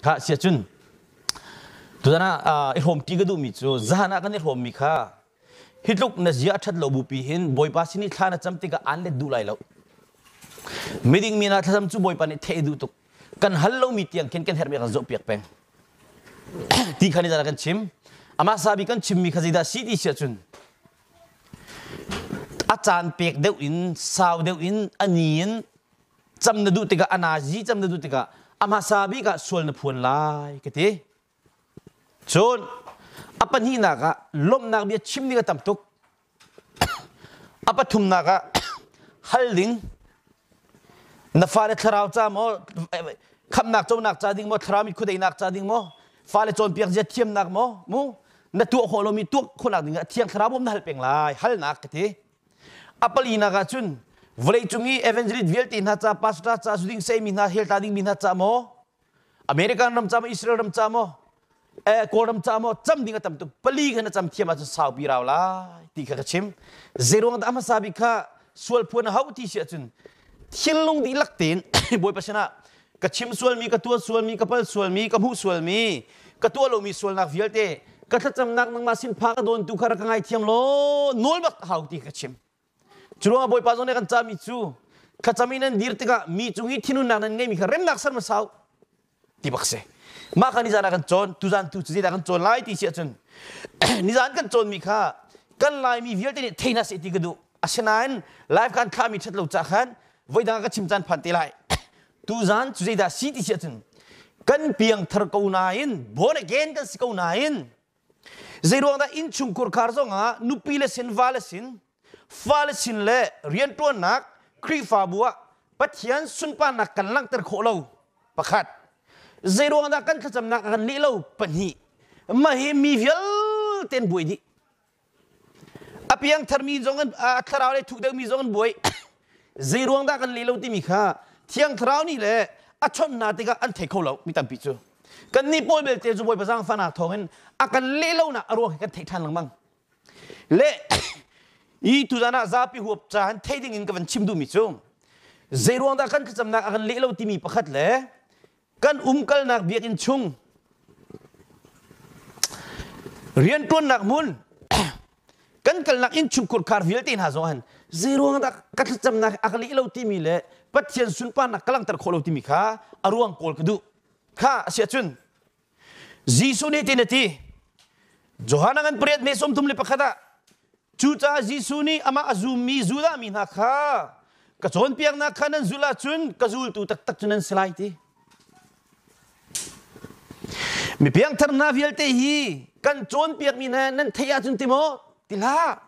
Kha sia cun tuzan ah i hrawm ti ka duhmi cu zahan ah kan i hrawmmi kha hi tluk na zia a ṭhat lo bupi hin Bawipa sin i thla na cam tikah aan let duh lai lo. Miding mi hna thlacam cu Bawipa nih theih a duh tuk. Kan hal lomi tiang khin kan herhmi kan zohpiak peng. Ti kha nizan ah kan chim. Amah sabi kan chimmi kha zeidah si ti siah cun a caan pek deuh in sau deuh in a ni in cam na duh tikah a nazi cam na duh tikah a hmasa bik ah sual na phuan lai ka ti. Cun a pahnihnak ah lawmhnak bia chim ding a tam tuk. A pathumnak ah hal ding na fale thlarau ca maw khamnak conak ca ding maw thlarau mi khuadeinak ca ding maw fale cawnpiak zia thiamnak maw mu na tuah khawh lomi tuah khawhnak ding ah thiang thlarau bawm na hal peng lai halnak ka ti. A palinak ah cun vawleicung i evangelist vialte hna ca pastor ca zuding seimi hna helta dingmi hna ca maw American ram ca maw Israel ram ca maw eh Kawlram ca maw cam ding a tam tuk pali kha na cam thiam ahcun saupi rau lai ti kha ka chim zeiruang dah hmasa bik kha sual phuan a hau ti si ahcun thinlung dihlak tein Bawipa sinah ka chim sualmi ka tuah sualmi ka pal sualmi ka hmuh sualmi ka tuah lomi sualnak vialte ka thlacamnak nangmah sin phak a dawntu kha rak ka ngaithiam law nawl bak a hau ti ka chim Cu ruangah Bawipa zong nih kan cahmi cu thlacam in nan dir tikah mi cung i thinhunnak nan ngeimi kha remnak ser hmasa u ti bak si. Mah kha nizan ah kan cawn, tuzan tu cu zeidah kan cawn lai ti si ahcun nizan kan cawnmi kha kan Laimi vialte nih thei hna seh ti ka duh. Asinain live kan thlahmi ṭhat lo cah khan voidang ah ka chim caan phan te lai. Tuzan cu zeidah si ti si ahcun kan piangthar ko nain born again kan si ko nain Zeiruang dah innchungkhur khar zongah nupi le sin, va le sin, fa le sin le rianṭuannak Khrihfabu ah Pathian sunparnak kan langhter khawh lo? Pakhat. Zeiruang dah kan thlacamnak a kan leh lo? Pahnih. Mah hi mi vialte an buai dih. A piangtharmi zong an a thlarau le thuk deuhmi zong an buai. Zeiruang dah kan leh lo timi kha Thiang Thlarau nih le a chawnh hna tikah an thei kho lo mi tampi cu. Kannih pawl belte cu Bawipa zaangfahnak thawngin a kan leh lonak a ruang hi kan theih ṭhan lengmang. Le i tuzan ah zapi huap caan thei ding in ka van chim duhmi cu zeiruang dah kan thlacamnak a kan leh lo timi pakhat le kan umkalnak biakinn chung rianṭuannak hmun kan kalnak innchungkhur khar vialte hna zong han zeiruang dah ka thlacamnak a ka leh lo timi le Pathian sunparnak ka langhter khawh lo timi kha a ruang kawl ka duh kha a si ahcun Jesuh nih tin a ti Johan ngan pariat me 31 ah Cucaah Jesuh nih amah a zummi Judah mi hna kha ka cawnpiaknak kha nan zulh ahcun ka zultu taktak cu nan si lai ti. Mi piangthar hna vialte hi kan cawnpiakmi hna nan theih ahcun ti maw? Ti hlah.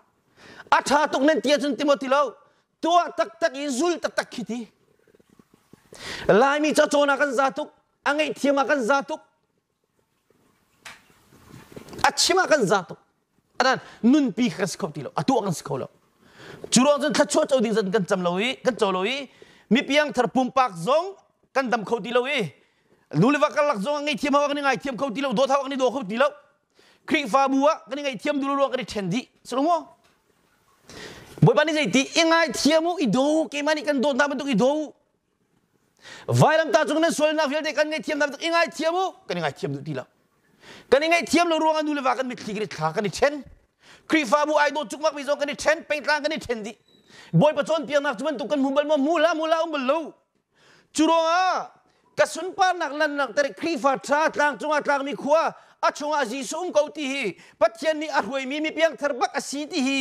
A ṭha tuk nan ti ahcun ti maw ti lo. Tuah taktak i zul taktak khi ti. Laimi ca cawn ah kan za tuk, a ngaihthiam ah kan za tuk, a chim ah kan za tuk anan nunpi kha kan si kho ti lo a tuah kan si kho lo cu ruang cun thluachuah co ding zan kan cam lo i kan co lo i mi piangthar pumpak zong kan dam kho ti lo i nu le va karlak zong ngaihthiam hau kan i ngaithiam kho ti lo dawt hau kan i daw kho ti lo Khrihfabu ah kan i ngaihthiam duh lo ruang kan i ṭhen dih si lo maw Bawipa nih zeiti i ngaithiam u i daw keimah nih kan dawt hna bantuk i daw u Vailamtah cung nan sualnak vialte kan ngaihthiam hna i ngaithiam u kan i ngaithiam duh ti lo. Kan i ngaihthiam lo ruangah nu le va kan mitthli kan i thla kan i ṭhen. Khrihfabu ai dawt cukmak mi zong kan i ṭhen, pengtlang kan i ṭhen dih. Bawipa cawnpiaknak cu bantuk kan hmu bal maw? Hmu hlah, hmu hlah um bal lo. Cu ruangah ka sunparnak lan langhter i Khrihfa ṭha tlang cungah tlangmi khua a chungah Jesuh um ko ti hi Pathian nih a hruaimi mi piangthar bak a si ti hi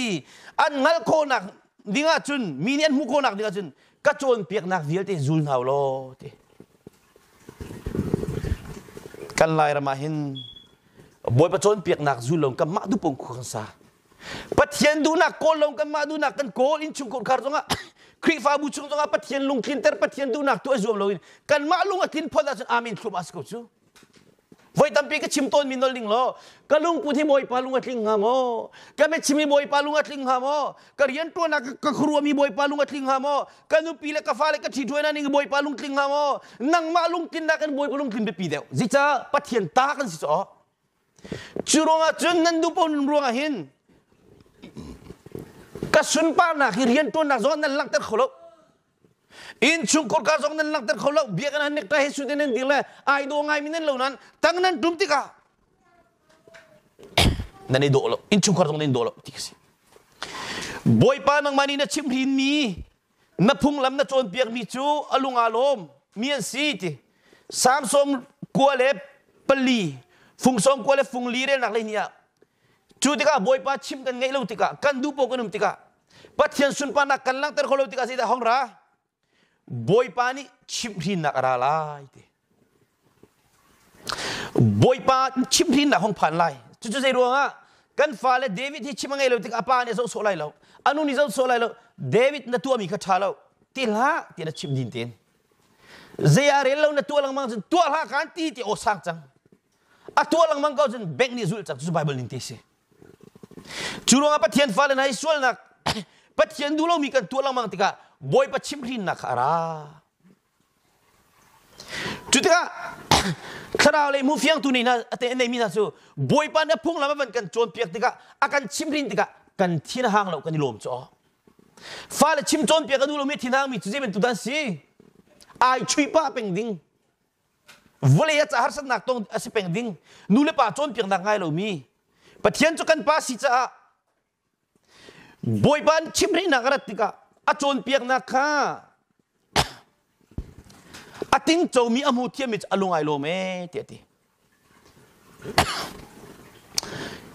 an hngalh khawhnak ding ahcun mi nih an hmuh khawhnak ding ahcun ka cawnpiaknak vialte zul hna law ti kan Lairam ah hin Bawipa cawnpiaknak zul lo kan mah duhpung khua kan sa Pathian duhnak kawl lo kan mah duhnak kan kawl innchungkhar khar zongah Khrihfabu chung zongah Pathian lungtlinter Pathian duhnak tuah zuam loin kanmah lung a tlin phot ahcun amen thlum a si ko cu Voi tampi ka chim tawnmi nol ding law ka lungput hi Bawipa lung a tling hnga maw? Ka biachim hi Bawipa lung a tling hnga maw? Ka rianṭuannak ka khuaruahmi Bawipa lung a tling hnga maw? Ka nupi le ka fale ka ṭhiṭuainak ning Bawipa lung tling hnga maw? Nangmah lungtlinnak in Bawipa lungtlin biapi deuh. Zeicah Pathian ta kan si caw. Cu ruangah cun nan duh paoh nun ruangah hin ka sunparnak hi rianṭuannak zong nan langhter kho lo. Innchungkhur ka zong nan langhter kho lo. Biakinn ah necktie he suit in nan dir le ai dawh ngaimi nan lo nain tang nan tum tikah nan i dawh lo. Innchungkhar zong nan i dawh lo ti ka si. Bawipa nangmah nih na chimhrinmi na phunglam na cawnpiakmi cu a lung aa lawm mi an si ti. Salm 94, fung 94 le fung li relnak lei hnih ah cu tikah Bawipa chim kan ngeih lo tikah kan duh paoh kan um tikah Pathian sunparnak kan langhter kho lo tikah zeidah hong ra? Bawipa nih chimhhrinnak a ra lai ti. Bawipa chimhhrinnak hong phan lai. Cucu zei ruangah kan fale David hi chim a ngei lo tikah a pa nih a zoh sawh lai lo. A nu nih zoh sawh lai lo. David na tuahmi kha ṭha lo. Ti hlah ti na chim din ten. Zei ah rel lo na tuah lengmang cun tuah hlah kan ti ti aw sang cang. A tuah lengmang ko cun bank nih zulh cang. Cucu Bible ning te si. Cu ruangah Pathian fale hna hi sualnak Pathian duh lomi kan tuah lengmang tikah Bawipa chimhhrinnak kha a ra. Cu tikah thlarau lei hmufiangtu nih hna a neimi hna cu Bawipa nih a phunglam a van kan cawnpiak tikah a kan chimhrin tikah kan thin a hang lo kan i lawm cu. Fale chim cawnpiak a duh lomi thin hangmi cu zei bantuk dah an si? Ai chuih pah peng ding. Vawlei ah ca harsatnak tong a si peng ding. Nu le pa cawnpiaknak ngai lomi. Pathian cu kan pa si caah Bawipa nih chimhhrinnak a rat tikah a cawnpiaknak kha a tingcomi a hmu thiammi cu a lung ai lawm ee tiah a ti.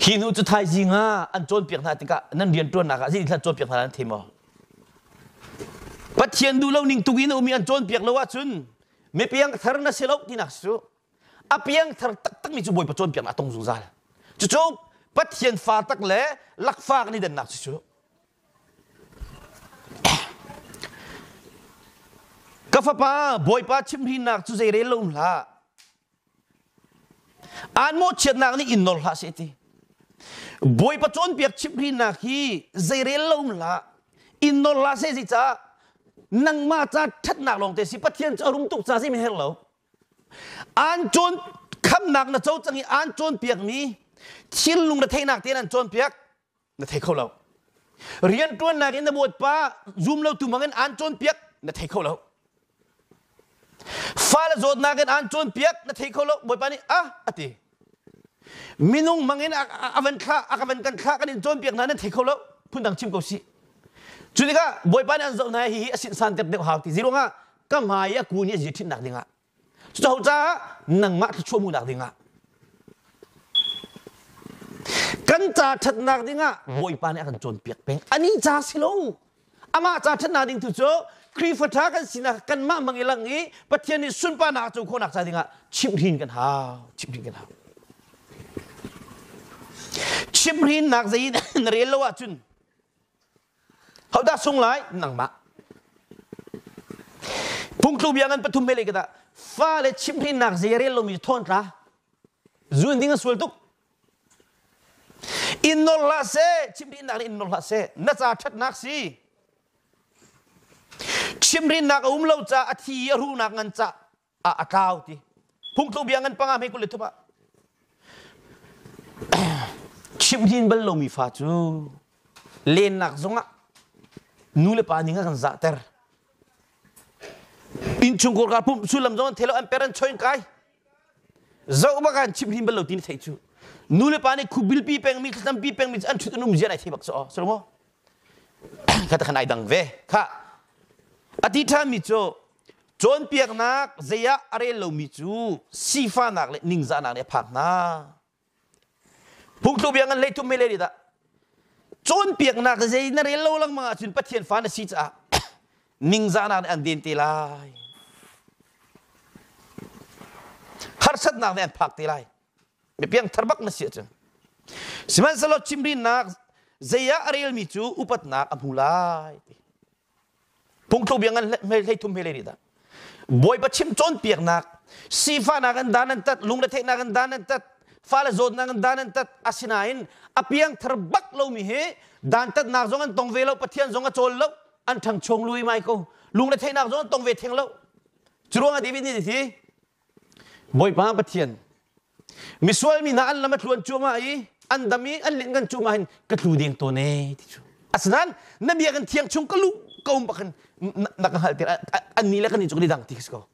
Hi hnu cu thaizing ah an cawnpiak hna tikah nan rianṭuannak ah zeitin an cawnpiak hna nan thei maw? Pathian duh lo ning tuk in a ummi an cawnpiak lo ahcun mi piangthar na si lo tinak si cu. A piangthar taktakmi cu Bawipa cawnpiaknak a tong zungzal. Cucu Pathian fa tak le lakfa kan i dannak cu cu. Ka fapa, Bawipa chimhhrinnak cu zeirel lo um hlah. Aan mawhchiatnak nih in nor hlah seh ti. Bawipa cawnpiak chimhhrinnak hi zeirel lo um hlah. In nor hlah seh zeicah nangmah ca ṭhatnak lawng te si Pathian cu a rum tuk ca si mi herh lo. An cawn khamnak na co cang i an cawnpiakmi thinlung retheihnak tein an cawnpiak na thei kho lo. Rianṭuannak in na bawipa zum lo tu bangin an cawnpiak na thei kho lo. Fale zawtnak in an cawnpiak na thei kho lo. Bawipa nih ah a ti. Minung mangin a van thlah a van kan thlah kan in cawnpiak hna nan thei kho lo. Phundang chim ko si. Cu tikah Bawipa nih an zoh hna hihi a sin san deuh deuh hau ti. Ziruangah ka hmai a kun i a zir ṭhitnak dingah cucaah caah nangmah thluachuah hmuhnak dingah kan ca ṭhatnak dingah Bawipa nih a kan cawnpiak peng ani ca si lo amah ca ṭhatnak ding tu cu Khrihfa ṭha kan sinak kanmah hmang i lang i Pathian nih sunparnak a co khawhnak ca dingah chimhhrin kan hau chimhhrin kan hau chimhhrinnak zei na rel lo ahcun Hodah sung lai? Nangmah. Phungtlu bia ngan pathum mele kita fale chimhrinnak zei rel lomi thawn tla. Zun ding a sual tuk. In nol hlah seh, chimhrinnak nih in nol hlah seh. Na ca ṭhatnak si. Chimhrinnak a um lo ca a thi i a ruhnak ngan ca ah a tlau ti phungtlu bia ngan panga hmei kul le thum ah chimhin bal lomi fa cu lennak zongah nu le pa ning a kan zahter innchungkhar ka pum sullam zong an thelo an per an choin kai zoh bak an chimhin bal lo ti na theih cu nu le pa nih khubilpi pengmi thlacampi pengmi an ṭhut an um zian ai thei bak cu aw silo maw kha khan ai dang ve kha a ti ṭhanmi cu Cawnpiaknak zei ah a rel lomi cu sifahnak le ningzahnak nih a phak hna. Phungthluk bia ngan 33 mele nih dah cawnpiaknak zei na rel lo lengmang ahcun Pathian fa na si caah ningzahnak nih an den te lai. Harsatnak nih an phak te lai. Mipiang thar bak na si ahcun. Sihmanhsehlaw chimhrinnak zei ah a relmi cu upatnak a hmu lai. Phungthluk bia ngan 33 he le nih dah. Bawipa chim cawnpiaknak, sifahnak in dan an tat, lungretheihnak in dan an tat, fale zawtnak in dan an tat, asinain a piangthar bak lomi hi dantatnak zong an tong ve lo, Pathian zong a cawl lo, an ṭhangchong lui mai ko. Lungretheihnak zong an tong ve theng lo. Cu ruangah David nih ti Bawipa Pathian, misual mi hna an lam a tluan cuahmah i an dam i an linh kan cuahmah hin ka tlu deng tawn ee ti cu. Asinain na biakinn thiang chung ka luh. Ka um bak in na ka hngalh tir an ni le kan ni cu kan i dang ti khi si ko.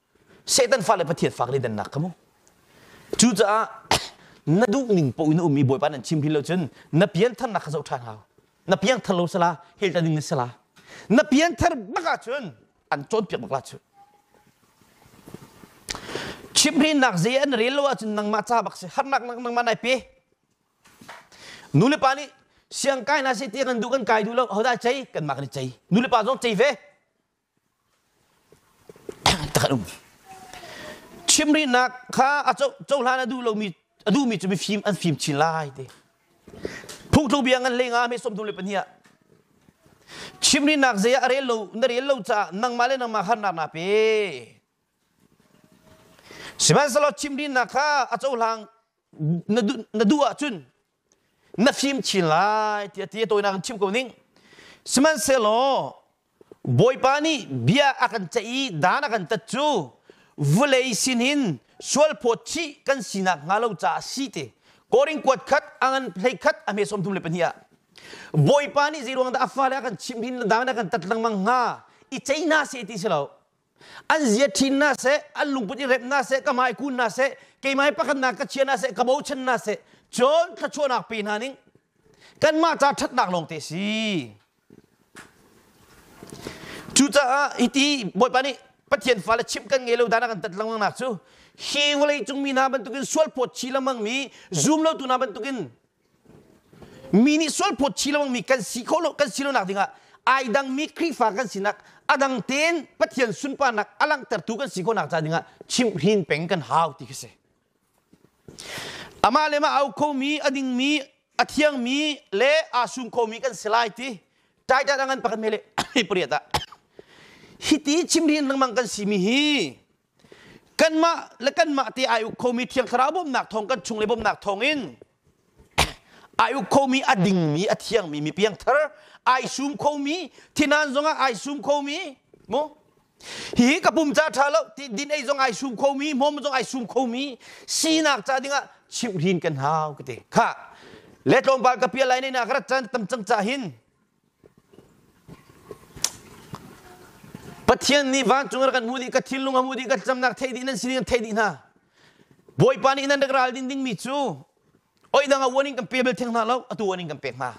Satan fa le Pathian fa kan i dannak kha mu. Cucaah na duh ning paoh in na um i Bawipa nan chim hin lo cun na piantharnak kha zoh ṭhan hau. Na piangthar lo sala hell ta ding na sala. Na pianthar bak ahcun an cawnpiak bak la cu. Chimhrinnak zei an rel lo ahcun nangmah ca bak si harnak nangmah nai pe. Nu le pa nih siang kai hna seh ti kan duh kan kai duh lo hodah cei kanmah kan i cei. Nu le pa zong cei ve. Tak um. Chimhrinnak kha a cohlan a duh lomi a duhmi cu mifim an fim chin lai ti. Phungtlung bia ngan hlei nga me 32 ah chimhrinnak zei ah a rel lo na rel lo caah nangmah le nangmah harnak naa pe. Sihmanhsehlaw chimhrinnak kha a cohlang na duh ahcun na fim chin lai tiah ti a tawinak in chim ko ning. Sihmanhsehlaw Bawipa nih bia a kan ceih i dan a kan tat cu vawlei sinin sualphawt chih kan sinak hnga lo caah si ti. Korin kuat khat a ngan hlei khat a hme 32 ah Bawipa nih zeiruang dah a fale a kan chimh hin dan a kan tat lengmang hnga i cei hna seh ti si lo. An zia ṭhin hna seh, an lungput i rep hna seh, ka hmai kun hna seh, keimah hi pakhatnak ka chia hna seh, ka bochan hna seh, cun thluachuahnak pe hna ning. Kanmah ca ṭhatnak lawng te si. Cucaah hiti Bawipa nih Pathian fale chimh kan ngei lo dan a kan tat lengmang nak cu hi vawlei cung mi hna bantukin sualphawt chi lengmang mi zum lotu hna bantukin mi nih sualphawt chi lengmang mi kan si kho lo kan si lo nak dingah ai dang mi Khrihfa kan sinak a dang tein Pathian sunparnak a langhtertu kan si khawhnak ca dingah chimhhrin peng kan hau ti khi si. Amah le mah au khomi, a dingmi, a thiangmi le aa sum khomi kan si lai ti Titan a ngan pakhat mele pariat ah hiti chimrin lengmang kan simi hi kanmah le kanmah te ai uk khomi thiang thlarau bawmhnak thawng kan chung le bawmhnak thawng in ai uk khomi a dingmi a thiangmi mi piangthar ai sum khomi thinan zongah ai sum khomi mu Hihi ka pum ca ṭha lo ti din ei zong ai sum khomi, hmawm zong ai sum khomi sinak ca dingah chimhhrin kan hau ka ti. Kha le tlawmpal ka pial lai nei na ka rat caan tam cang ca hin Pathian nih vancung rak kan hmu dih ka thinlung a hmu dih ka thlacamnak theih dih nan sining an theih dih hna. Bawipa nih nan rak ral din dingmi cu oi dang a uan in kan pe bal theng hna lo atu uan in kan pek hna.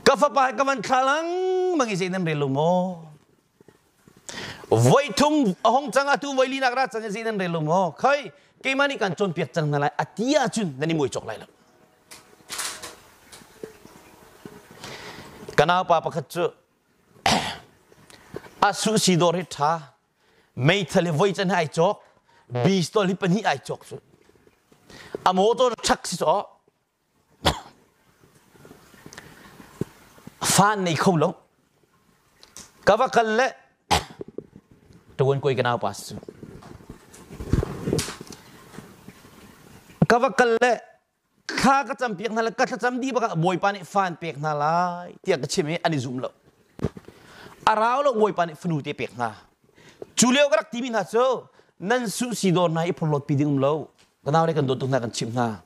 Ka fapa ka van thla lengmang i zei nan rel lo maw? Voi thum a hong cang atu voi linak ra cang i zei nan rel lo maw? Khoi keimah nih kan cawnpiak cang hna lai a ti ahcun nan i muai cawk lai lo. Ka naupa pakhat cu a suhsi dawr hi ṭha meithal hi voi can hi ai cawk bistol hi pahnih ai cawk cu a motor ṭhak si caw Fa an nei kho lo. Ka va kal le ṭuan kuai ka naupa si cu. Ka va kal le thla ka campiak hna le ka thlacam dih bakah Bawipa nih fa an pek hna lai tiah ka chim i an i zum lo. A rau lo Bawipa nih fanu te pek hna. Cu lio ka rak timi hna cu nan suh si dawr hna i phorhlawt pi ding um lo. Ka nau le kan dawt tuk hna kan chimh hna.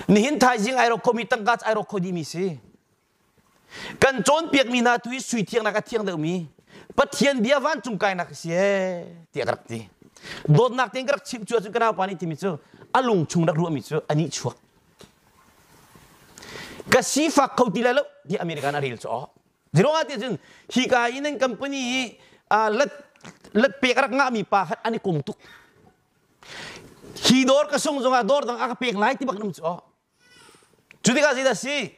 Nihin thaizing ai rawk khomi tangka cu ai rawk kho dihmi si. Kan cawnpiakmi hna tu hi sui thiangnak a thiang deuhmi Pathian bia vancung kainak a si ee tiah ka rak ti. Dawtnak tein ka rak chimh cu ahcun ka naupa nih timi cu a lung chung rak ruahmi cu a nih chuak. Ka sifak kho ti lai lo tiah American a rel cu aw. Ziruangah ti cun hika i nan company i lat lat pek a rak ngahmi pa khat an i kom tuk. Hi dawr ka sung zongah dawr dang a ka pek lai ti bak nam cu aw. Cu tikah zeidah si?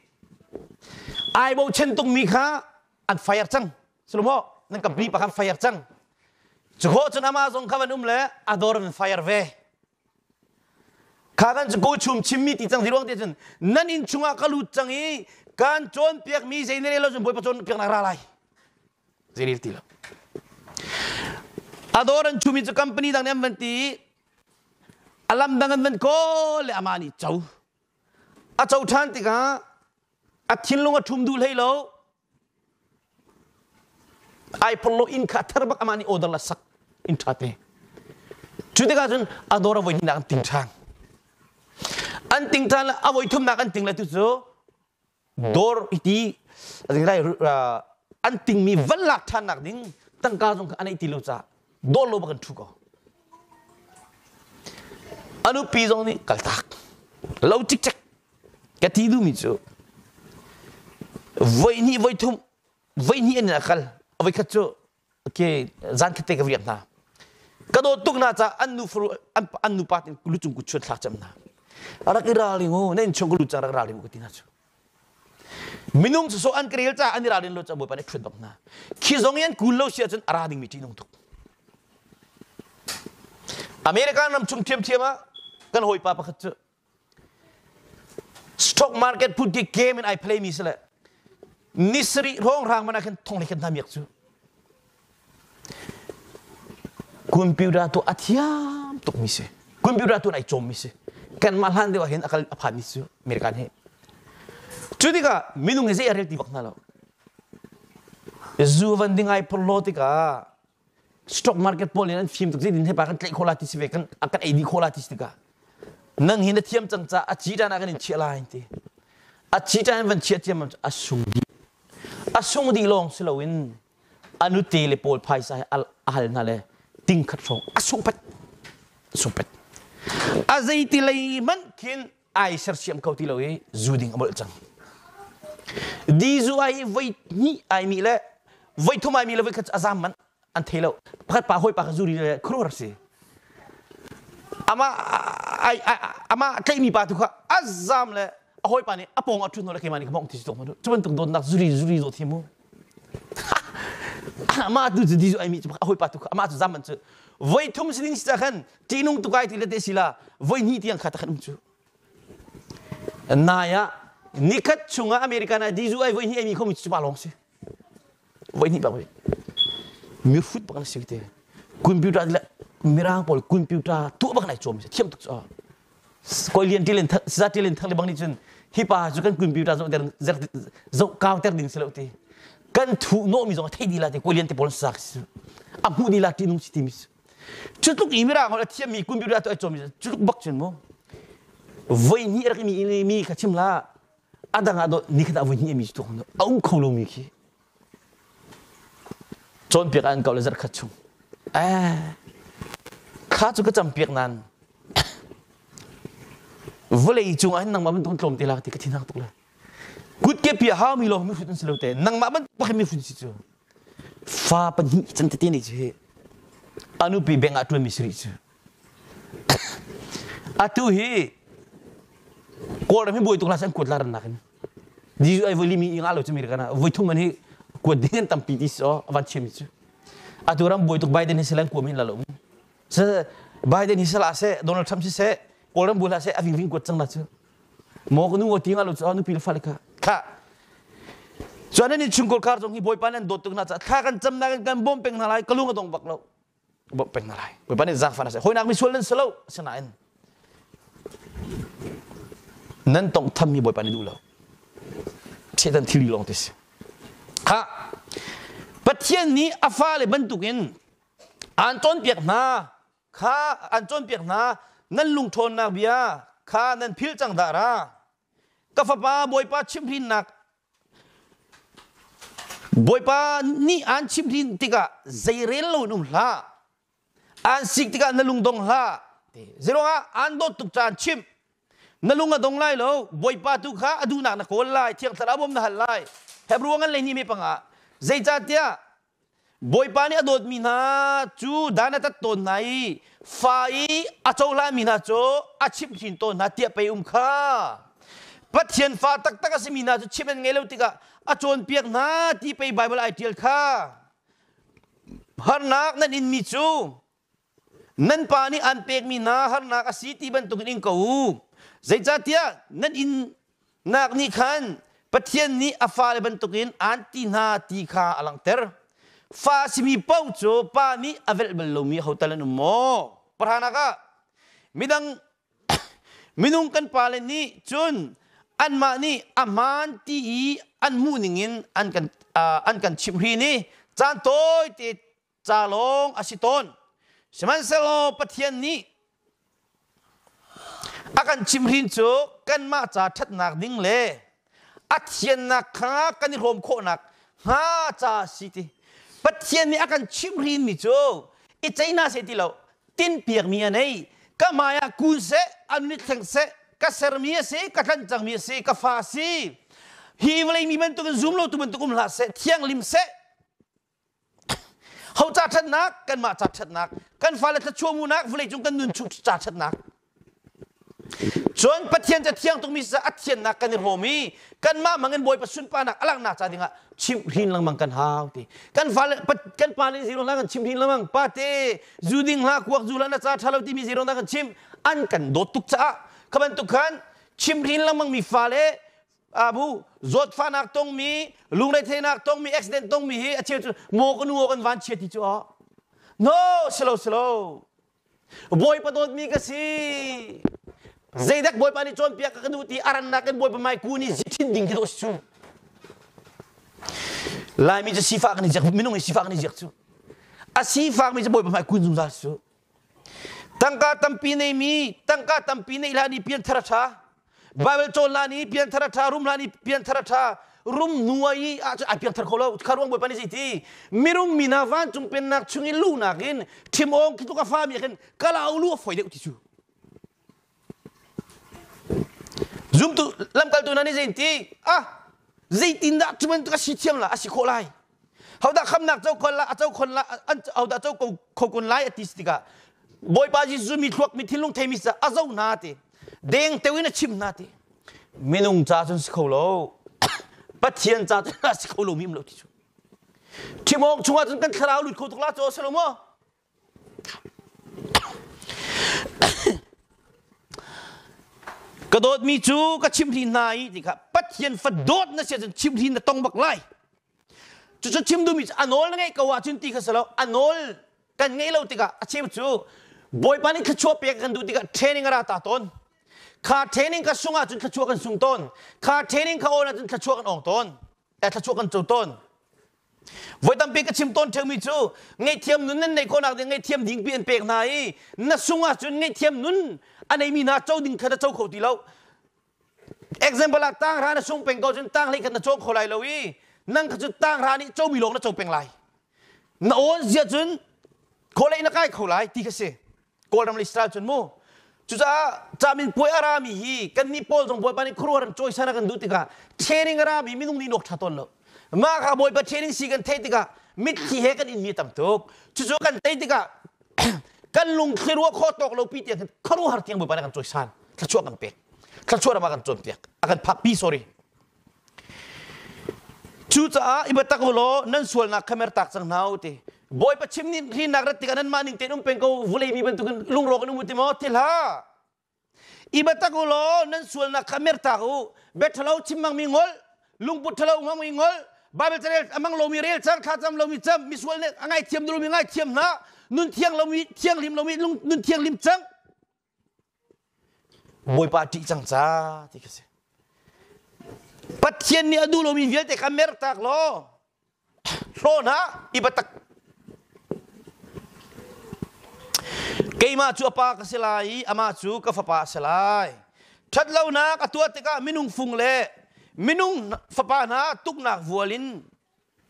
Ai bochan tungmi kha an fire cang. Sulumo, nan company pa khan fire cang. Cu khawh cun amah zong kha van um le a dawr an fire ve. Kha kan cu ko chum chimmi ti cang ziruang te cun nan inn chungah ka lut cang i kan cawnpiakmi zei ne lo cun Bawipa cawnpiaknak ra lai. Zeirel ti lo. A dawr an chumi cu company dang nih an van ti i a lam dang an van kawl le amah nih co. A co ṭhan tikah a thinlung a ṭhum duh hlei lo. Ai phorh lo inn kha a thar bak amah nih order la sak inn ṭha te. Cu tikah cun a dawr a voi hnihnak an ting ṭhan. An ting ṭhan le a voi thumnak an ting le tu cu dawr iti lai. An tingmi van lak ṭhannak ding tangka zong kha a neih ti lo caah dawl lo bak in ṭhu ko. A nupi zong nih kaltak. Lo cikcek. Ka ti duhmi cu voi hnih voi thum voi hnih an in a kal. Voi khat cu ke zan khat te ka riak hna. Ka dawt tuk hna caah an nu faru an, an nupa tin lucung kut chuan thlak cem hna. Rak i ralring u, na innchung ka lut cang rak ralring u ka ti hna cu. Minung sawsawh an ka rel caah an i ralrin lo caah Bawipa nih ṭhuat bak hna. Khi zong i an kul lo si ahcun a ra dingmi ṭihnung tuk. American ram chung ṭhiamṭhiam ah kan hawipa pakhat cu stock market phun ki game in ai play mi si le ni sarih hrawng hrang man ah khin thong le khin hna miak cu Computer tu a thiam tukmi si. Computer tu ai cawmmi si. Kanmah hlan deuh ah hin a kal a phanmi cu American hi. Cu tikah minung hi zei a rel ti bak hna lo. Zu van ding ai phorhlaw tikah stock market pawl in an fim tuk zeitin hepa kan tlaih khawh la ti si ve kan kan ei dih khawh la ti si tikah nang hi na thiam cang ca a ci tan ah kan in chiah lai ti a ci tan van chiah ciam a sung dih a sung dih lawng si loin a nute le pawl phaisa he a hal hna le ting khat hrawng a sung pet sung pet a zeiti lei hmanh khin ai sersiam kho ti lo i zu ding a molh cang di zu ai voi hnih ai mi le voi thum ai mi le voi khat a zam man an thei lo pakhat pa hawi pa kha zu ri le khuruar si ama ai ama tlaihmi pa tu kha a zam le a hawipa nih a pawng a ṭhut hnu le keimah nih ka mawngh ti si tuk cu bantuk dawtnak zuri zuri zawt hi mu amah tu cu di zu ai mi cu a hawipa tu kha amah cu zaman cu voi thum sining si khan ṭihnung tuk ai ti le te sila voi hnih tiang kha ta khan um cu nai ah nikhat chungah American ah dizu ai voi hnih ai mi khomi cu pa lawng si voi hnih bak mi hrut bak na si te computer le mirang pawl computer tuah bak nai cawm thiam tuk cu koi lian ti len sa ti len thang le bang nih cun hi pa cu kan computer zoh der zoh kau ter ding si lo ti kan thu no mi zong thei di la ti koi lian te pawl sak si a hmu di la ti nung si ti mi cu tluk i mirang hol a thiam mi computer to ai cawm mi cu tluk bak cun mu voi hnih rak mi mi kha chim la adang ah do ni khat ah voi hnih mi cu a um kho lo mi khi Cawnpiak an ko le zarhkhat chung. Eh, kha cu ka campiak nan. Vawlei cung ah hin nangmah bantuk tlawm te lak ti ka thinhang tuk le. Kut ke pia hau mi lawng mi hrut an si lo te. Nangmah bantuk bak mi hrut si cu. Fa pahnih can tete ni cu hi. Anupi beng ah tuan mi si rih cu. Atu hi Kawlram hi buai tuk hlah seh an kuat la rannak in. Jesuh ai voi limi i nga lo cu mi kana voi thum an hi kuat ding an tampi ti si aw van chiam cu. Atu ram buai tuk Biden hi silan kuam hin la lo. Se Biden hi sala se Donald Trump si se Kawlram buai hlah seh a ving ving kuat cang la cu. Maw ka nu ti nga lo cu nupi le fale kha. Kha Chuan an chungkol kar zong hi Bawipa nan dawt tuk hna caah thla kan cam na kan bawm peng hna lai ka lung a dong bak lo. bawmh peng hna lai Bawipa nih zaangfah hna seh hawinak misual nan si lo asinain nan tawnghthammi Bawipa nih duh lo Satan thil lawng ti si ha Pathian nih a fale bantukin aan cawnpiak hna kha an cawnpiak hna nan lungṭhawnnak bia kha nan philh cang dah ra ka fapa Bawipa chimhhrinnak Bawipa nih aan chimhhrin tikah zeirel loin um hlah. Aan sik tikah na lung dong hlah. Zeiruangah aan dawt tuk caan chimh. Na lung a dong lai lo. Bawipa tu kha a duhnak na kawl lai. Thiang Thlarau bawm na hal lai. Hebrew ngan lei ni me panga. Zeicahtiah Bawipa nih a dawtmi hna cu dan a tat tawn hna i fa i a cohlanmi hna cu a chimhhrin tawn hna tiah pei um kha. Pathian fa taktak a simi hna cu chimh an ngei lo tikah a cawnpiak hna ti pei Baibal ai ṭial kha. Harnak nan inmi cu Nan pa nih an pekmi hna harnak a si ti bantukin ing ko u. Zeicahtiah nan innak nih khan Pathian nih a fale bantukin aan ti hna ti kha a langhter. Fa a simi paoh cu pa nih a velh bal lomi aho tal an um maw? Pahranak ah midang minung kan pale nih cun anmah nih a hmaan ti i an hmuh ningin an kan an kan chimhhrin i caan tawite ca lawng a si tawn. Sihmanhsehlaw Pathian nih a kan chimhrin cu kanmah ca ṭhatnak ding le a thiannak kha kan i hrawm khawhnak Hnga ca si ti. Pathian nih a kan chimhrin mi cu i ceina seh ti lo tin piakmi a nei. Ka hmai ah kun seh, an mit thleng seh, ka sermi a si, ka tlanh cangmi a si, ka fa a si. Hi vawlei mi bantukin zum lo tu bantuk um hlah seh, thianghlim seh. Ho ca ṭhatnak, kanmah ca ṭhatnak, kan fale thluachuah hmuhnak, vawleicung kan nun chung ca ṭhatnak. Cun Pathian cu thiang tukmi si a thiannak kan i hrawm i kanmah mangin Bawipa sunparnak a langhnak ca dingah chimhhrin lengmang kan hau ti. Kan fale kan pa nih zirong kan chimhhrin lengmang pate zu ding hlah kuak zu hlah na ca ṭha lo timi zirong kan chim an kan dawt tuk caah kha bantuk khan chimhhrin lengmang mi fale abu zawtfahnak tongmi lungretheihnak tongmi accident tongmi hi a cheu cu maw ka nu aw kan van chia ti cu aw no silo silo Bawipa dawtmi ka si. Zeidak Bawipa nih cawnpiak ka duh ti arannak in Bawipa mai kun i zithin ding khi dawh si cu. Laimi cu sifah kan i ziak, minung hi sifah kan i ziak cu. A sifakmi cu Bawipa hmai kun zungzal si cu. Tangka tampi neimi, tangka tampi neih hlan i pianthar a ṭha. Bible cawn hlan i pianthar a ṭha, rum hlan i pianthar a ṭha. Rum nuai i ahcun ai piangthar kho lo. Kha ruang Bawipa nih zei ti? Mirum mi hna vancung pennak chung i luhnak in ṭhim awng khi tluk a fami ah khin kala u lu a fawi deuh ti cu. Zumtu lamkaltu hna nih zei ti? Ah, zeitindah cu bantuk a si thiam la, a si khawh lai? Hodah khamnak co khon la, a co khon la, an hodah co kho kun lai a ti tikah Bawipa Jesuh mi thluak mi thinlung theimi sa a zo hna ti. Deng teu in a chim hna ti. Minung ca cun si kho lo. Pathian ca cun a si kho lo mi um lo ti cu. Thimawk chungah cun kan thlarau lut kho tuk la caw si lo maw? Ka dawtmi cu ka chimhhrin hna i ti kha Pathian fa dawt na si ahcun chimhhrin na tong bak lai. Cucu chim duhmi cu a nawl na ngeih ko ahcun ti kha si lo. A nawl kan ngeih lo tikah a cheu cu Bawipa nih thluachuah pek kan duh tikah training a ra ta tawn. Kha training ka sung ahcun thluachuah kan sung tawn. Kha training kha awn ahcun thluachuah kan awng tawn. Eh, thluachuah kan co tawn. Voi tampi ka chim tawn ṭheumi cu ngaihthiam nun nan neih khawhnak ding ngaihthiam dingpi an pek hna i na sung ahcun ngaihthiam nun a neimi hna co ding kha na co kho ti lo. Example ah tanghra na sung peng ko cun tanghlei khat na cawng kho lai lo i nang kha cu tanghra nih comi lawng na co peng lai. Na awn zia cun kawlei na kai kho lai ti kha si. Kawlram le Israel cun mu. Cucaah camin puai a rami hi kannih pawl zong Bawipa nih khuaruahar in cawisan a kan duh tikah training a rami minung nih nawk ṭha tawn lo. Mah kha Bawipa training si kan theih tikah mitthli he kan inmi tam tuk. Cucu kan tei tikah kan lungthli ruah khawh tawk lo pi tiang khuaruahar tiang Bawipa nih a kan cawisan. Thluachuah kan pek. Thluachuah ram a kan cawnpiak. A kan phakpi sorry. Cucaah i biatak u law nan sualnak kha mertak cang hna u ti. Bawipa chim nih hrinak rat tikah nanmah ning tein um peng ko vulei mi bantukin lungrawk in um u ti maw? Ti hlah. I biatak u law nan sualnak kha mertak u. Bia ṭhalo chim hmangmi ngol, lungput ṭhalo hmangmi ngol, Bible carel a hmang lomi rel cang, thlacam lomi cam, misual nih a ngaithiam lomi ngaithiam hna, nun thiang lomi thianghlim lomi nun thianghlim cang. Bawipa ṭih cang ca ti kha si. Pathian nih a duh lomi vialte kha mertak law hlaw hna i biatak. Keimah cu a pa ka si lai i amah cu ka fapa a si lai. Ṭhatlonak a tuah tikah minung fung le minung fapa hna tuknak vual in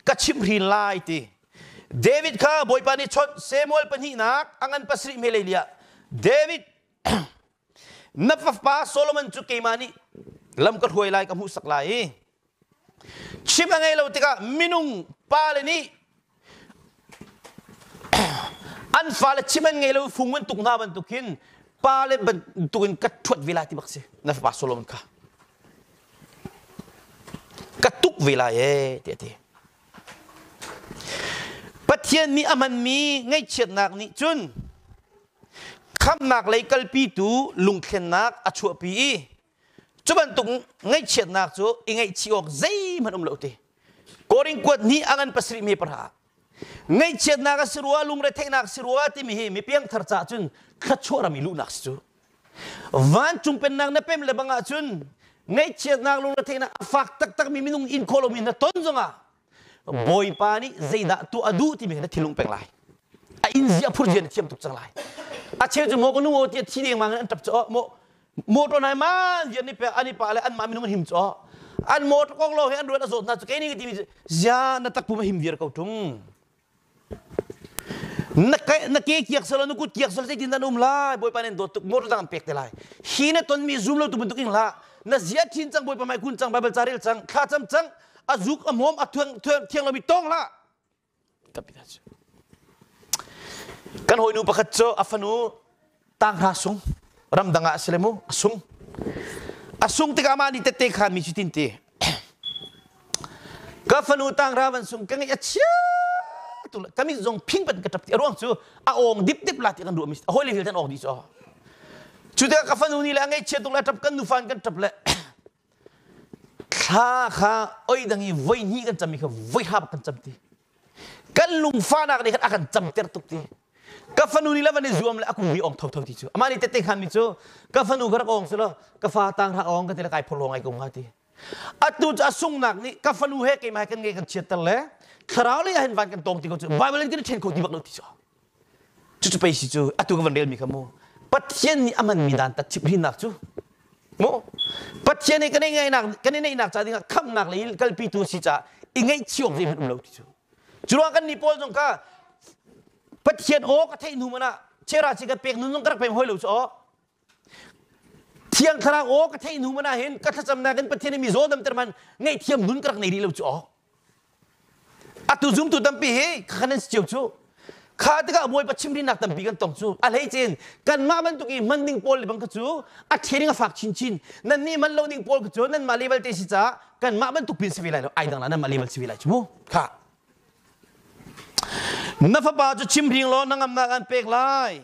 ka chimhhrin lai ti. David kha Bawipa nih chawnh Samuel pahnihnak a ngan pasarih hme lei ah David na fapa Solomon cu keimah nih lam ka hruai lai ka hmuhsak lai i chim a ngei lo tikah minung pale nih an fale chim an ngei lo fung an tuk hna bantuk hin pale bantukin ka ṭhuat ve lai ti bak si na fapa Solomon kha Ka tuk ve lai ee tiah a ti. Pathian nih a hmanmi ngaihchiatnak nih cun khamhnak lei kalpitu lungthlennak a chuahpi i cu bantuk ngaihchiatnak cu i ngaihchih awk zeihmanh um lo ti. Korin kuat hnih a ngan pasarih me pahra ah ngaihchiatnak a si rua lungretheihnak a si rua timi hi mi piangthar caah cun thluachuah ram i luhnak si cu. Vancung pennak na pem le bang ahcun ngaihchiatnak lungretheihnak a fak taktakmi minung in khawh lomi na ton zongah Bawipa nih zeidah tuah a duh timi na thinlung peng lai. A in zia phur zia na thiam tuk cang lai. A cheu cu maw ka nu aw tiah thi dengmang in an ṭap cu maw motor nai man vian ni pe ani pa le anmah minung an him cu. An motor kong lo he an ruat a zawt hna cu kei nih ka timi cu zia na takpum a him viar ko ṭung. Na ke na ke kiak selaw na kut kiak selaw zeitin dah na um lai Bawipa nih an dawt tuk motor dang an pek te lai. Hi na tonmi zum lo tu bantuk in hlah. Na zia thin cang Bawipa hmai kun cang Bible ca rel cang thla cam cang a zuk a hmawm a thiang lomi tawng hlah. Kan hawinu pakhat cu a fanu tanghra sung ramdang ah a si le mu a sung. A sung tikah amah nih tette khan mi cu tin ti. Ka fanu tanghra van sung ka ngeih a chia tu ka mit zong phing pan ka tap ti a ruang cu a awng dip dip la ti kan ruah mi a hawi le vialte an awng dih cu. Cu tikah ka fanu nih le a ngaihchia tuk le a tap kan nufa in kan tap le Thla kha oi dang i voi hnih kan cam i kha voi ha bak kan cam ti. Kan lungfahnak nih khan a kan camter tuk ti. Ka fanu nih le van i zuam le a kung ong thotho ti cu. Amah nih tette khan mi cu ka fanu ka rak ong si lo ka fa tang rak ong ka ti le kai phorhlaw ngai ko hnga ti. Atu cu a sungnak nih ka fanu he keimah he kan ngei kan chiatter le thlarau lei ah hin van kan tong ti ko cu Bible in kan i ṭhen kho ti bak lo ti cu. Cucu pei si cu atu ka van relmi kha mu Pathian nih a hmanmi dan tat chimhhrinnak cu mu Pathian nih kan i ngaihnak kan i neihnak ca dingah khamhnak lei kalpitu si caah i ngaihchih awk zeihmanh um lo ti cu cu ruang kan nih pawl zong kha Pathian aw ka theih hnu man ah chera chi ka pek nun zong ka rak pem hoi lo cu aw Thiang Thlarau aw ka theih hnu man ah hin ka thlacamnak in Pathian nih mi zaw damter man ngaihthiam nun ka rak nei rih lo cu aw Atu zumtu tampi hi kha nan si cio cu. Kha tikah Bawipa chimhrinnak tampi kan tong cu. A hleice in kanmah bantuk i hman ding pawl le bang kha cu a training a fak chinchin. Nan nih man lo ding pawl kha cu nanmah level te si caah kanmah bantuk pin si ve lai lo. Ai dang la nanmah level si ve lai cu mu. Kha. Na fapa cu chimhring law na ngamnak an pek lai.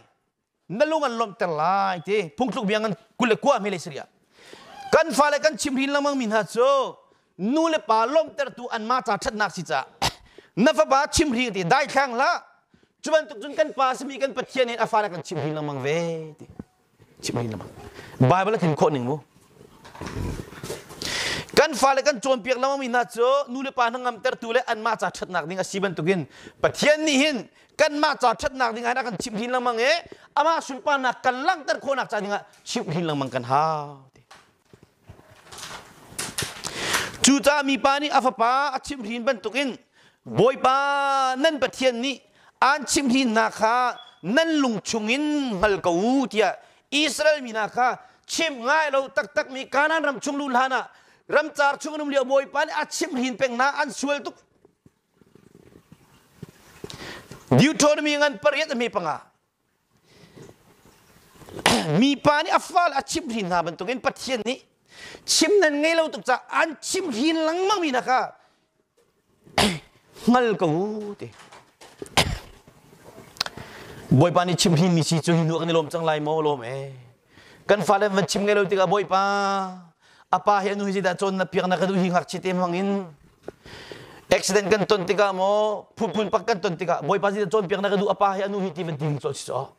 Na lung an lawmhter lai ti phungthluk bia ngan 29 hme le saria kan fale kan chimhrin lengmang mi hna cu nu le pa lawmhtertu anmah ca ṭhatnak si caah na fapa chimhring ti daithlang hlah cu bantuk cun kan pa simi kan Pathian in a fale kan chimhrin lengmang ve ti chimhrin lengmang Bible a tlin khawh ning mu kan fale kan cawnpiak lengmang mi hna cu nu le pa hnangamtertu le anmah ca ṭhatnak ding a si bantukin Pathian nih hin kanmah ca ṭhatnak ding ah a kan chimh lengmang i amah sunparnak kan langhter khawhnak ca dingah chimh lengmang kan hau. Cucaah mipa nih a fapa a chimhhrin bantukin Bawipa nan Pathian nih aan chimhhrin hna kha nan lung chungin hngal ko u tiah Israel mi hna kha chimh ngai lo taktakmi Kanaan ram chung luh hlan ah ramcar chung an um lio Bawipa nih a chimhhrin peng hna an sual tuk Deuteronomy ngan pariat a hme panga. Mipa nih a fale a chimhhrin hna bantukin Pathian nih chim nan ngei lo tuk caah an chimhhrin lengmang mi hna kha hngal ko u ti. Bawipa nih chimhhrin mi si cu hi hnu kan i lawm cang lai maw lawm ee. Kan fale van chim ngei lo tikah Bawipa a pa hi a nu hi zeidah cawn na piak na ka duh hi ngakchia te hmang in accident kan ton tikah maw phunphun pak kan ton tikah Bawipa zeidah cawnpiak na ka duh a pa hi a nu hi ti van ti ding cawh si caw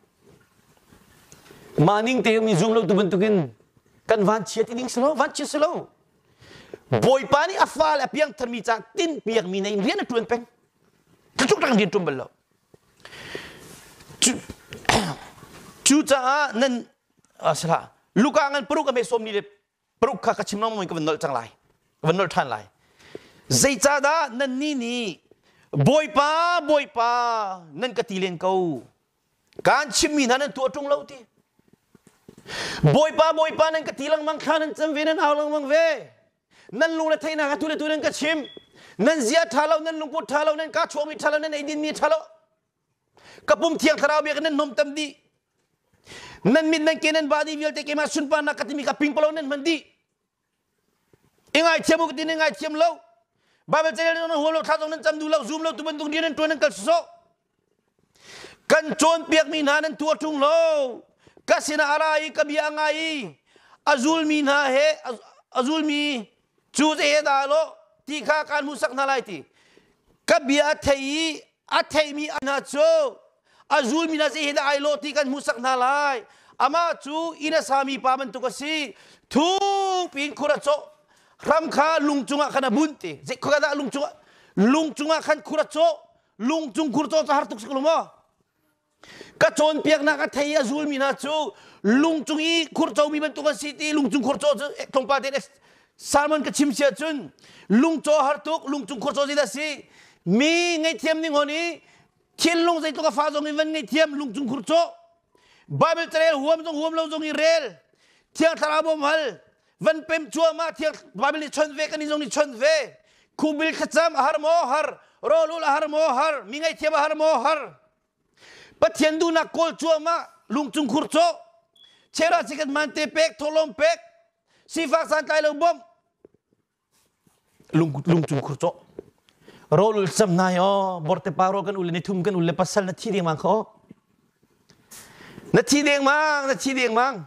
mah ning te mi zum lo tu bantukin kan van chia ti ding si lo van chia si lo Bawipa nih a fale a piangthar mi ca tin piak mi nei rian a tuan peng tluk rak rian ṭuan bal lo Cucaah nan salah Luka ngan paruk a me sawm ni le paruk kha ka chim lengmang ka van nolh cang lai ka van nolh ṭhan lai zeicahdah nannih nih Bawipa Bawipa nan ka ti len ko kaan chimmi hna nan tuah ṭung lo ti Bawipa Bawipa nan ka ti lengmang thla nan cam ve nan au lengmang ve nan lung le theihnak atu le tu nan ka chim nan zia ṭha lo nan lungput ṭha lo nan kaa chuakmi ṭha lo nan eidinmi ṭha lo ka pum thiang thlarau bia nan nom tam dih nan mit nan ke nan ba dih vialte keimah sunparnak ka timi ka pingpalo nan hman dih i ngaithiam u ka ti nan ngaithiam lo Bible carel nan huam lo thla zong nan cam duh lo zum lo tu bantuk rian nan ṭuan nan kal sawsawh Kan cawnpiakmi hna nan tuah ṭung lo. Ka sinah a ra i ka bia a ngai i a zulmi hna he a zulmi cu zei he dah lawh ti kha kaan hmuhsak hna lai ti. Ka bia a thei i a theimi hna cu a zulmi hna zei he dah ai lawh ti kan hmuhsak hna lai. Amah cu inn a sami pa bantuk a si. Thuk piin khur a cawh. Hram kha lung cungah khan a bunh ti. Zei khua dah lung cungah lung cungah khan khur a cawh. Lungcung khur caw cu har tuk si ko maw? Ka cawnpiaknak a thei a zulmi hna cu lungcung i khur comi bantuk an si ti lungcung khur caw cu tlawmpal tein. Salmon ka chim sia cun lungcaw har tuk lungcung khur caw zeidah si mi ngaihthiam ning hon i thinlung zeitluk a fa zong in van ngaihthiam lungcung khur caw Bible carel huam zong huam lo zong i rel Thiang Thlarau bawm hal van pem cuahmah thiang Bible nih chon ve kan zong nih chon ve khubil thlacam a har maw har rawlul a har maw har mi ngaihthiam a har maw har Pathian duhnak kawl cuahmah lungcung khur cawh chera chikat man te pek tholom pek sifak santlai lo bawmh lungcung khur cawh rawlul cam nai o borte pa ro kan ule ni thum kan ule pasal na thi deng mang kho na thi deng mang na thi deng mang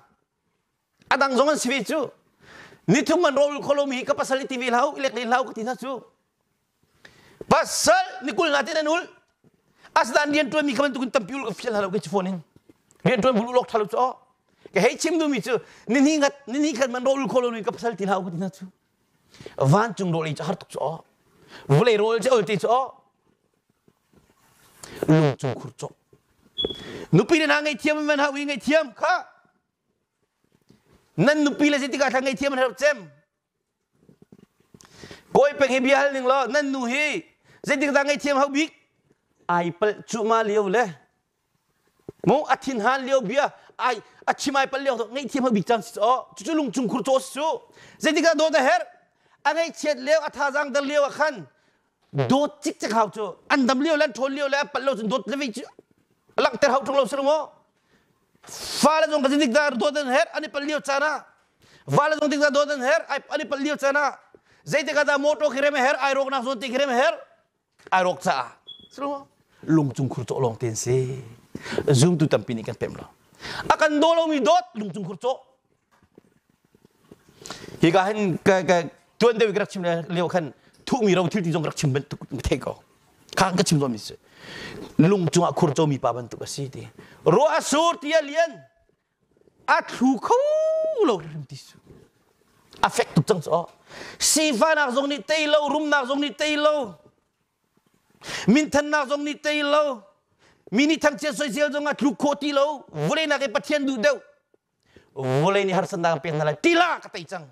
a dang zong an si ve cu ni thum man rawlul kholo mi ka pasal i ti ve hlau ilek le hlau ka ti hna cu Pasal ni kul na te nan ul. Asdan rian tuan mi kha bantukin tampi ul ka fial hna lo ke chu phone in. Rian tuan bul ulok thalo chu. Ka hei chim du mi chu ni ni ngat ni ni khat man ro ul kholo ni ka pasal ti hau ka ti na chu. Vancung ro le chu har tuk chu. Vulei rol che ol ti chu. Lung chung khur chu. Nupi le na ngei thiam man hau i ngei thiam kha. Nan nupi le zeitikah thla ngei thiam an herh cem. Kawi peng hi bia hal ning law nan nu hi zeitik dah ngaihthiam hau bik ai palh cuhma lio le mu a thin han lio bia ai a chim ai palh lio to ngaihthiam hau bik cang si aw cucu lungchung khur caw si cu zeitik dah dawt a herh a ngaihchiat lio a thazaang der lio ah khan dawt cikcek hau cu an dam lio le an ṭhawn lio le a palh lo cun dawt le vei cu langhter hau ṭung lo si lo maw Fale zong ka dik dah dawt an herh an i pal lio caan ah vale zong dik dah dawt an herh an i pal lio caan ah zeitik ah dah motor khi rem a herh ai rawknak zawn te khi rem a herh ai rawk caah lungcung khur cawh lawng te an si zumtu tampi nih kan pem lo a kan daw lomi dawt lungcung khur cawh hika hin ka ka tuan deuh ka rak chim lio khan thuhmi ro thil ti zong ka rak chim bantuk thei ko kha ka chim mi si lung cungah khur comi pa bantuk a si ti ruah a sur ti a lian a thlu kho lo hrim ti su a fek tuk cang cu sifahnak zong nih tei lo rumnak zong nih tei lo minthannak zong nih tei lo mi nih thangchiat soisel zong a tluk khawh ti lo vawlei nak i Pathian duh deuh Vawlei nih harsatnak an pek hna lai tila ka tei cang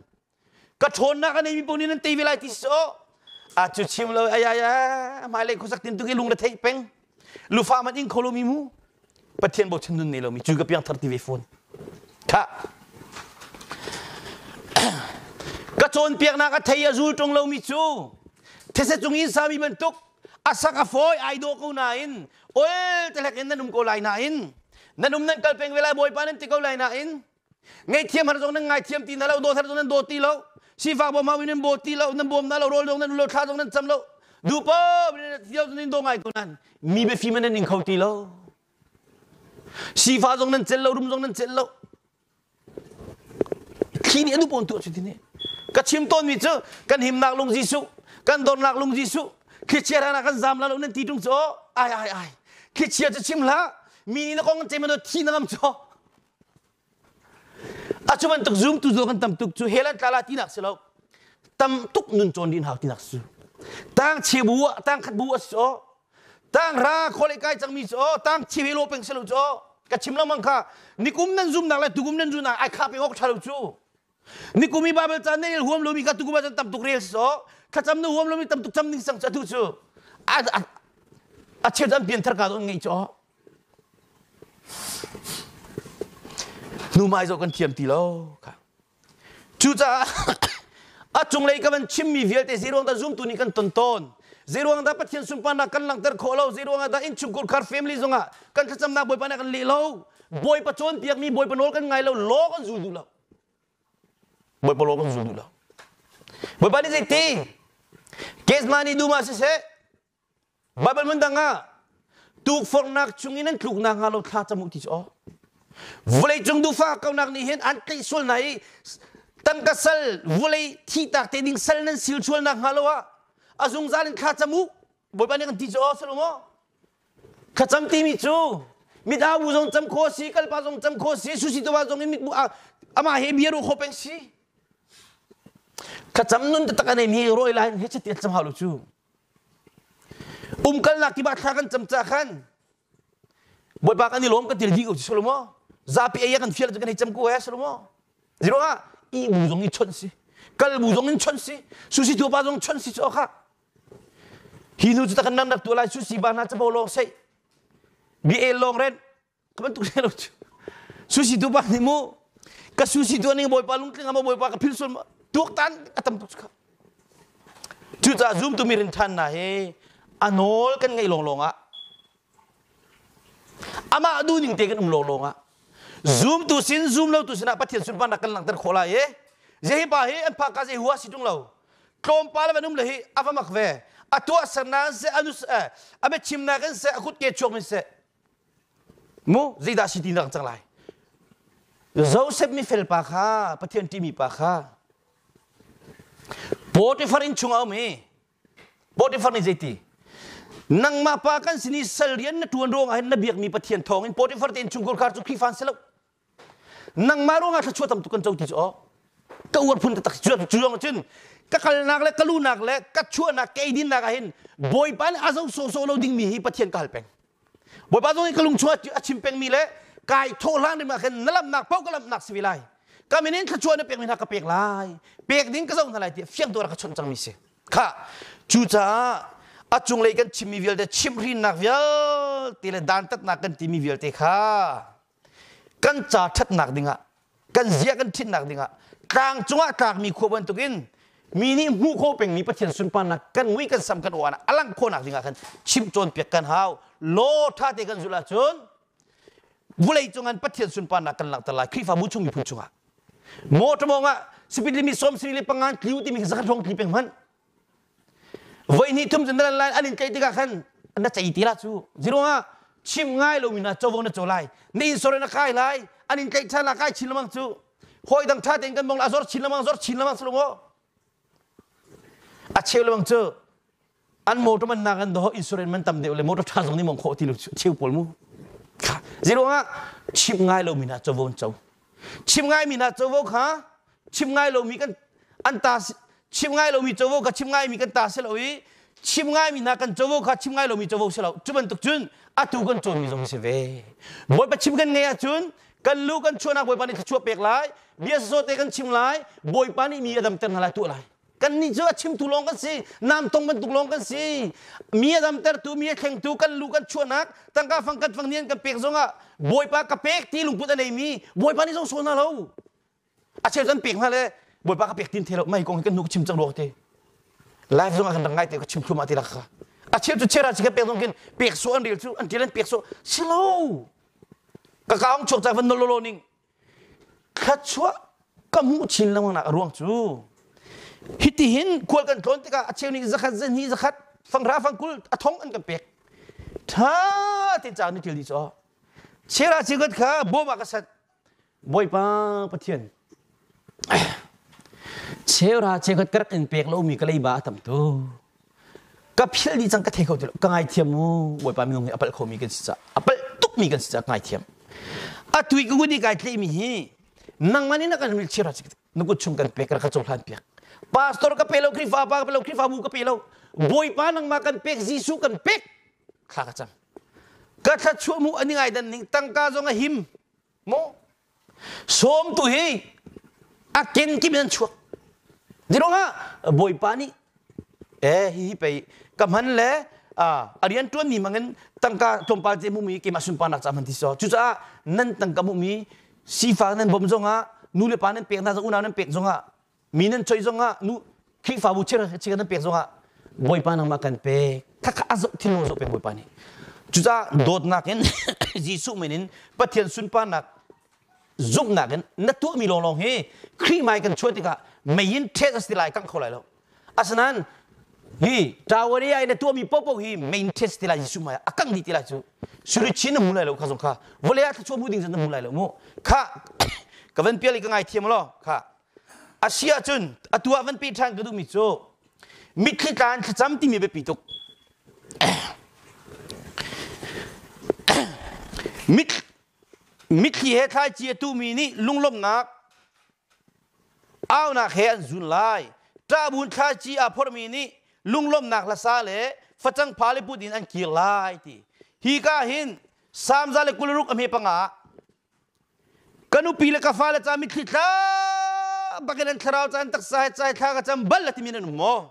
ka ṭhawnnak a neimi paoh nih nan tei ve lai ti si a cu chim lo ai ai ai hmailei khuasak tin tuk i lung le theih peng lufa man ing kho lomi mu Pathian bochan nun nei lomi cu ka piangthar ti ve fawn kha ka cawnpiaknak a thei a zul ṭung lomi cu these cung in sami bantuk a sak a fawi ai dawh ko nain ol te hlek in nan um ko lai nain nan um nan kal peng ve lai bawipa nan ti ko lai nain ngaihthiam har zong nan ngaithiam ti na lo dawt har zong nan dawt ti lo sifak bawm hau in nan bawt ti lo nan bawm na lo rawl zong nan lo thla zong nan cam lo dupo nan do ngai ko nan mi biafim nan ning kho ti lo sifa zong nan cel lo rum zong nan cel lo Thli nih a nupawn tuah cu ti nih. Ka chim tawnmi cu kan himnak lung Jesuh, kan dornak lung Jesuh, thlichia hrang ah kan zam la lo nan ti ṭung cu ai ai ai. Thlichia cu chim hlah, mi nih na kong an ceih man thi na ngam cu. A cu bantuk zumtu zul kan tam tuk cu hell an tla la tinak si lo. Tam tuk nun cawn din hau tinak si. Tang che bu ah tang khat bu a si tang ra khole kai cangmi cu tang chi ve lo peng selo cu ka chim lengmang kha nikum nan zumnak le tukum nan zumnak ai kha peng awk tha lo cu nikum i bible caan nan huam lomi kha tukum ah cun tam tuk rel so thlacam na huam lomi tam tuk cam ding sang cu atu cu a cheu an pian thar ka don ngei cu nu mai zo kan thiam ti lo kha Cucaah a cunglei ka van chimmi vialte zeiruang dah zumtu nih kan ton tawn? Zeiruang dah Pathian sunparnak kan langhter khawh lo? Zeiruang ah dah innchungkhar khar family zongah kan thlacamnak Bawipa nih a kan leh lo? Bawipa cawnpiakmi Bawipa nawl kan ngai lo, law kan zul duh lo. Bawipa law kan zul duh lo. Bawipa nih zeiti? Gethsemane dum ah siseh, Baibal hmun dang ah tukforhnak chungin an tluk nakhnga lo thla cam u ti cu aw. Vawleicung duhfah kaunak nih hin an tlaih sual hna i tangka sal vawlei thihtak te ding sal nan sil sual nakhnga lo ah a zungzal in thla cam u Bawipa nih kan ti cu aw sal u maw? Thlacam timi cu mit-au bu zong cam kho si, kalpa zong cam kho si, susi tuwa zong in mitbu amah he bia ru kho peng si. Thlacam nun taktak a neimi rawi lai he chati cam hau lo cu. Umkalnak kip ah thla kan cam ca khan Bawipa kan i lawm kan til dih ko si lo maw? Zapi ei kan fial cu kan hei cam ko he si lo maw? Zero ah i bu zong i chawnh si. Kal bu zong in chon si, susi tu pa zong chon si cu kha. Hi nu cu tak nan rak tu lai susi ba na chabo long sei. Bi el long ren ka bantuk se lo cu. Susi tu pa ni mu ka susi tu ning bawipa lungtling ama bawipa ka phil sul tuak tan atam tuk kha. Cucaah zumtu mi rin than na hi a nawl kan ngeih lawnglawng ah amah duhning te kan um lawnglawng ah zumtu sin zum lo tu sinah Pathian sunparnak kan langhter khawh lai i zehi pa hi an phak ka zei hua si tung lo tlawmpal van um le hi a va mak ve a tuahsernak in seh a nus a biachimnak in seh a kutke chuak in seh mu zeidah si ti nak cang lai Joseph mi fel pa kha Pathian ṭihmi pa kha Potifar inn chungah a um i Potifar nih zeiti nangmah pa kan sin i sal rian na ṭuan ruangah hin na biakmi Pathian thawngin Potifar te innchungkhar khar cu Khrihfa an si lo nangmah ruangah thluachuah tam tuk kan co ti cu aw ka uar phun taktak cu cu zong cun ka kalnak le ka lunak le ka chuahnak ka eidinnak ah hin Bawipa nih a zo sawsawh lo dingmi hi Pathian ka hal peng Bawipa zong nih ka lung chung a chim pengmi le kai thawh hlan rim ah khin na lamnak paoh ka lamnak si ve lai. Ka min in thluachuah na pekmi hna ka pek lai. Pek ding ka zoh hna lai tiah fiang dawr ka chawnh cangmi si. Kha cucaah a cunglei kan chimmi vialte chimhhrinnak vialte le dantatnak kan timi vialte kha kan ca ṭhatnak dingah kan zia kan ṭhitnak dingah tlang cungah tlakmi khua bantukin mi nih hmuh khawh pengmi Pathian sunparnak kan mui kan sam kan uan a langh khawhnak dingah khan chimh cawnpiak kan hau law ṭha te kan zulh ahcun vulei cungan Pathian sunparnak kan langhter lai Khrihfabu chung miphun chungah motor mong ah speed limit 75 tliu timi zakhat hrawng tli peng hmanh Voi hnih thum cu na lai an in tlaih tikah khan na cei ti la cu. Ziruangah chim ngai lomi hna covo na co lai. Na insurance na kai lai. An in tlaih ṭhan la kai chin lengmang cu. Hawi dang ṭha tein kan bong la a zor chin lengmang zor chin lengmang sulung aw. A cheu lengmang cu an motor man nak an doh insurance man tam deuh le motor ṭha zong nih mong khawh ti lo cheu pawl mu. Ziruangah chim ngai lomi hna covo an co. Chim ngaimi hna covo kha chim ngai lomi kan an ta chim ngai lomi covo kha chim ngaimi kan ta si lo i chim ngaimi hna kan covo kha chim ngai lomi covo si lo cu bantuk cun atu kan cawnmi zong si ve bawipa chim kan ngei ahcun kan lu kan chuahnak bawipa nih thluachuah pek lai bia sawsawh te kan chim lai bawipa nih mi a damter hna lai tuah lai kannih cu a chimtu lawng kan si namtong bantuk lawng kan si mi a damtertu mi a thlengtu kan lu kan chuahnak tangka fang kan fang nian kan pek zongah bawipa ka pek ti lungput a neimi bawipa nih zong sawn hna lo a cheu kan pek hna le bawipa ka pek tin the lo mai kong hi kan nu ka chim cang ruak te live zong ah kan rak ngai te ka chim thluahmah ti lak kha a cheu cu chera chi ka pek zong kin pek so an rel cu an ṭial an pek so si lo ka kaung chuak cang van nol lo ning thluachuah ka hmuh chin lengmang nak a ruang cu hitihin khual kan tlawn tikah a cheu nih zakhat zahnih zakhat fanghra fangkul a thong an kan pek ṭha te ca ni ṭil dih cu chera chikat kha bawm ah ka sat Bawipa Pathian cheuhra cheukhat ka rak in pek lomi ka leiba a tam tuk ka philh dih cang ka thei kho ti lo ka ngaithiam mu Bawipa minung hi a palh khomi kan si caah a palh tukmi kan si caah ka ngaithiam atu i ka kut i kai tleimi hi nangmah nih na kan mil chira na kut chung kan pek ka cohlan piak pastor ka pe lo Khrihfa pa ka pe lo Khrihfabu ka pe lo Bawipa nangmah kan pek Jesuh kan pek thla ka cam ka thluachuah mu ani ngai dan ning tangka zong a him Maw? Sawmtu hi a kenkip in an chuak. Ziruangah Bawipa nih eh hihi pei ka hman le a rian ṭuanmi hmangin tangka tlawmpal te hmuhmi keimah sunparnak ca hman ti so. Cucaah nan tangka hmuhmi sifak nan bawmh zongah nu le pa nan pek hna zong unau nan pek zongah mi nan choi zongah nu Khrihfabu chir nan pek zongah Bawipa nangmah kan pek khakha a zoh thinlung zoh pek Bawipa nih cucaah dawtnak in Jesuh min in Pathian sunparnak zumhnak in na tuahmi lawnglawng hi Khrih hmai kan chuah tikah mei in ṭhet a si lai kangh kho lai lo asinain hi tawari ai na tuahmi paohpaoh hi mei in ṭhet si ti lai Jesuh hmai ah a kangh dih ti lai cu suri chin na hmu lai lo kha zong kha vawlei ah thluachuah hmu ding zong na hmu lai lo mu kha ka van pial i ka ngaithiam law kha A si ahcun atu ah van pe ṭhan ka duhmi cu mitthli tla in thlacam timi biapi tuk. Mit, mitthli he thlaici a tuhmi nih lunglawmhnak aunak he an zun lai. Ṭahbun thlaici aa phormi nih lunglawmhnak hlasa le facang pha le put in an kir lai ti. Hi ka hin Salm 126 a hme panga ah Ka nupi le ka fale ca mitthli tla bakin an thlarau caan taksa he cai thla ka cam bal a timi nan um maw?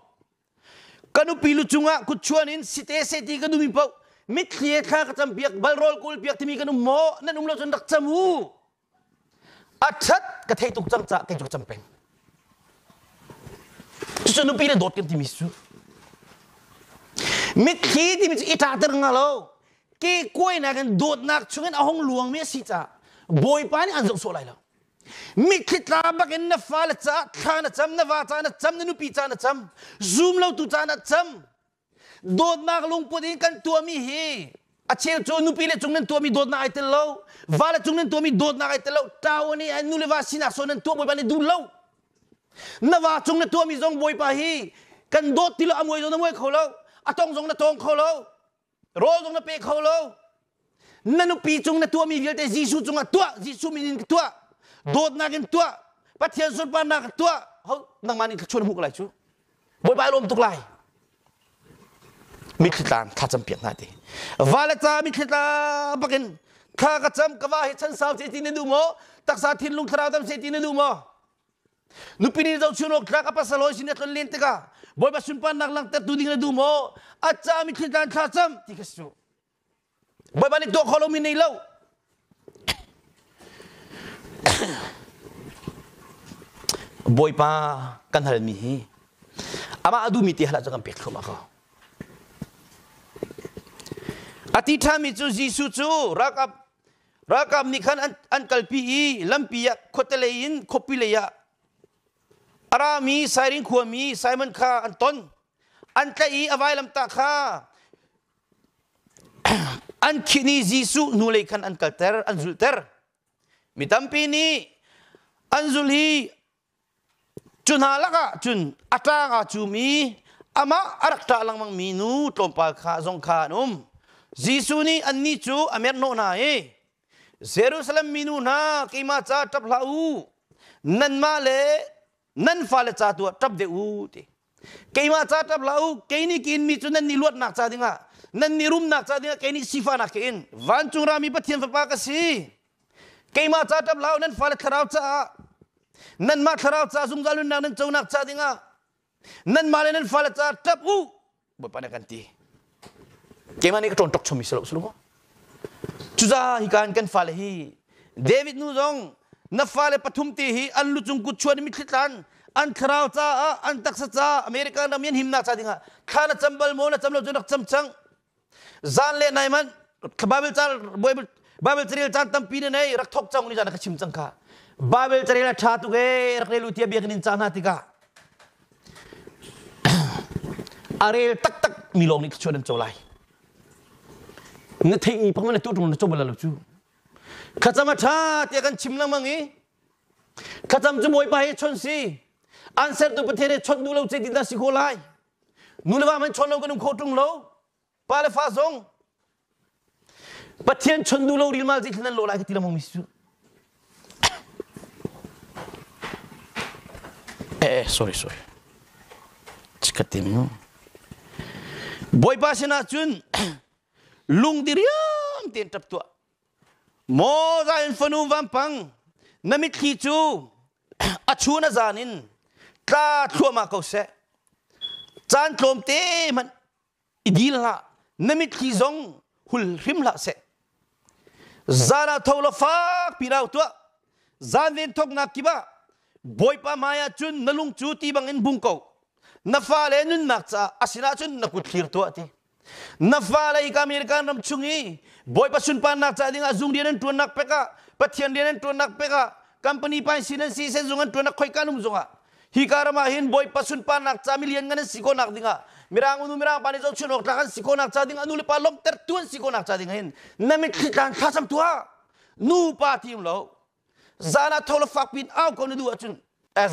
Ka nupi lu cungah kut chuan in site seti ka duhmi paoh mitthli he thla ka cam piak bal rawl kawl piak timi kan um maw? Nan um lo cun rak cam u. A ṭhat ka thei tuk cang caah kei cu ka cam peng. Cucu nupi le dawt kan timi cu. Mitthli timi cu i ṭahter nga lo. Ke kuainak in dawtnak chungin a hung luangmi a si caah Bawipa nih an zoh sawh lai lo. Mitthli tla bakin na fale caah thla na cam, na va caah na cam, na nupi caah na cam, zum lotu caah na cam. Dawtnak lungput in kan tuahmi hi a cheu cu nupi le cung nan tuahmi dawtnak ai tel lo, va le cung nan tuahmi dawtnak ai tel lo, ṭau nih an nu le va sinak sawn nan tuah Bawipa nih duh lo. Na va cung na tuahmi zong Bawipa hi kan dawt ti lo, a muai zong na muai kho lo, a tong zong na tong kho lo. Rawl zong na pe kho lo. Na nupi cung na tuahmi vialte Jesuh cungah tuah, Jesuh min in tuah, dawtnak in tuah, Pathian sunparnak in tuah. Ho nangmah nih thluachuah na hmuh ko lai cu. Bawipa ai lawm tuk lai. Mitthli tlang thlacam piak hna ti. Va le ca mitthli tla bakin thla ka cam ka va hi chan sau ce ti na duh maw? Taksa thinlung thlarau dam se ti na duh maw? Nupi nih zohchun awk tlak a pasal hawi sin a tlon len tikah Bawipa sunparnak langhtertu ding na duh maw? A cami thlitlan thla cam ti kha si cu. Bawipa nih tuah kho lomi nei lo. Bawipa kan halmi hi amah a duhmi ti hal ahcun kan pek thluahmah ko. A ti ṭhami cu Jesuh cu ralkap Ralkap nih khan an kalpi i lampi ah khuate lei in khuapi lei ah a rami Sairin khuami Simon kha an ton. An tlaih i a vailamtah kha an khinh i Jesuh hnulei khan an kalter, an zulhter. Mi tampi nih an zulh i Cu hna lakah cun a ṭang aa cum i amah a rak ṭah lengmangmi nu tlawmpal kha zong kha an um. Jesuh nih annih cu a merhnawh hna i, Jerusalem minu hna, keimah ca ṭap hlah u, nanmah le nan fale ca tu ah ṭap deuh u, ti. Keimah ca ṭap hlah u, kei nih ka inmi cu nannih luatnak ca dingah, nannih rumnak ca dingah kei nih sifahnak ka in. Vancung rami Pathian Fapa ka si. Keimah ca ṭap hlah u, nan fale thlarau caah, nanmah thlarau ca zungzal nunnak nan conak ca dingah, nanmah le nan fale ca ṭap u, Bawipa nih a kan ti. Keimah nih ka ṭawn ṭok chommi si lo, si lo maw? Cucaah hika in kan fale hi David nu zong na fale pathum te hi an lucung kut chuan mitthli tlan an thlarau caah an taksa caah America ram an himnak ca dingah thla na cam bal maw na cam lo cu rak cam cang zan le nai man Bible ca Bible carel caan tampi na nei rak thok cang ni zan ka chim cang kha Bible carel a tha tuk e rak rel u tia biakinn in ca hna tikah a rel taktak mi lawng nih thluachuah nan co lai na theih i pang na tu tung na co bal lo cu thlacam a ṭha tiah kan chim lengmang i thlacam cu bawipa he chon si an sertu pathian he chawnh duh lo ce ti si kho lai nu le va man chon lo kan um kho ṭung lo pa le fa zong Pathian chon duh lo rilmal zei thlan lo lai ka ti lengmang mi cu eh sorry sorry chikat te mu Bawipa sinah cun lung diriam tein ṭap tuah maw Zion fanu vampang na mitthli cu a chun a zan in tla thluahmah ko seh caan tlawmte hmanh i dil hlah na mitthli zong hul hrim hlah seh zan ah tho law fak pi rau tuah zan ven thoknak kip ah bawipa hmai ah cun na lung cu ti bangin bung ko na fale nunnak caah a sinah cun na kut thlir tuah ti na fale hi ka American ram chung i bawipa sunparnak ca dingah zung rian an ṭuannak pek ah Pathian rian an ṭuannak pek ah company pai sin an si seh zung an ṭuannak khoika an um zongah hi ka ram ah hin bawipa sunparnak ca milian ngan an si khawhnak dingah mirang unu mirang pa nih zohchunh awk tlak an si khawhnak ca ding anu le pa lawmhter tu an si khawhnak ca ding hin na mitthli tlan thlacam tuah nu pa ti um lo zan ah tho le fak pin au ko na duh ahcun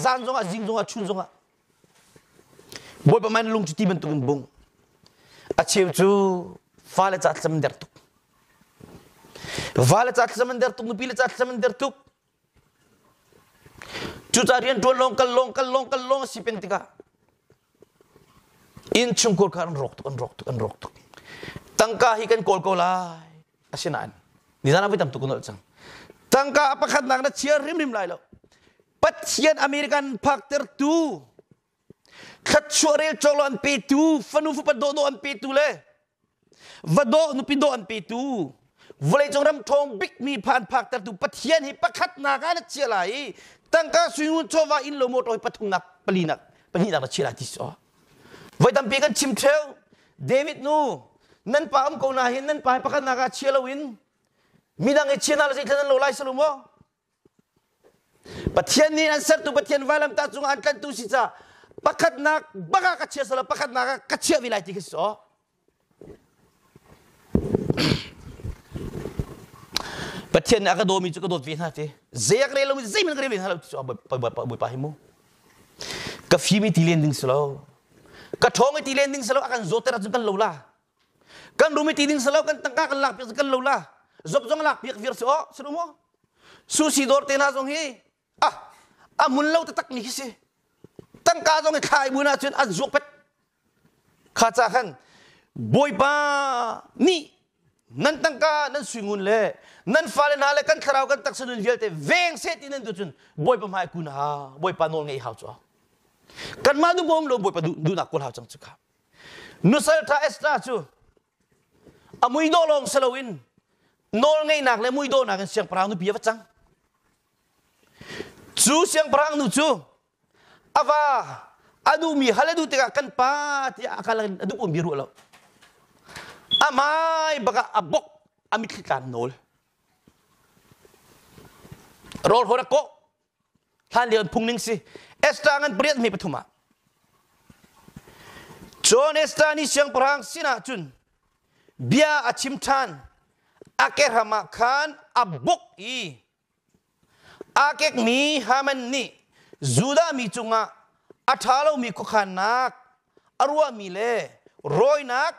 zan zongah zing zongah chun zongah bawipa man lung cu ti bantukin bung a cheu cu fale ca thlacam der tuk vale ca thlacam an der tuk nupi le ca thlacam an der tuk Cucaah rianṭuan lawng kal lawng kal lawng kal lawng a si peng tikah innchungkhur kha an rawk tuk an rawk tuk an rawk tuk. Tangka hi kan kawl ko lai. Asinain nizan ah voi tam tuk ka nolh cang. Tangka a pakhatnak na chia hrimhrim lai lo. Pathian American phaktertu thluachuah rel cawk lo an petu fanu fapa dawhdawh an petu le va dawh nupi dawh an petu vawleicung ram ṭhawng bikmi phan phaktertu Pathian hi pakhatnak ah na chia lai i tangka suingun chawva inn lo motor hi pathumnak palinak pahnihnak na chia lai ti si voi tampi kan chim ṭheu. David nu nan pa um ko na hin nan pa hi pakhatnak ah chia loin midang i chia hna la zeithla nan lo lai salu maw? Pathian nih an sertu Pathian vailamtah cungah an tlanhtu si ca pakhatnak bak ah ka chia sala pakhatnak ah ka chiah ve lai ti khi si aw. Pathian nih a ka dawmi cu ka dawt ve hna ti. Zei a ka rel lomi zeihmanh ka rel ve hna lo ti cu Bawipa hi mu. Ka fim i ti len ding si lo. Ka ṭhawng i ti len ding si lo a kan zawter ahcun kan lo la. Kan rum i ti ding si lo kan tangka kan lak piak kan lo la. Zop zong lak piak viar si aw si mu. Sushi dawr te hna zong hi ah a mun lo taktak mi khi si. Tangka zong i thlai bu na cun an zuak pet. Kha ca khan Bawipa nih nan tangka nan suingun le nan fale hna le kan thlarau kan taksa nun vialte veng seh ti nan duh cun Bawipa hmai kun ha Bawipa nawl ngei hau cu. Kanmah duh bawm lo Bawipa duhnak kawl hau cang cu kha. Nusal tha Esther cu a muidawh lawng si loin nawlngeihnak le muidawhnak in siangpahrang nupi a va cang. Cu siangpahrang nu cu a va a duhmi hal a duh tikah kan pa tiah a kal in a duh ummi ruah lo. A hmai bakah a bok a mitthli tlan nawl. Rawl hor a kawh hlan lio phung ning si Esther ngan pariat mi pathum ah John Esther nih siangpahrang sinah cun bia a chim ṭhan. A kehram ah khan a buk i aa kekmi Haman nih Judah mi cungah a ṭha lomi khuakhannak a ruahmi le rawinak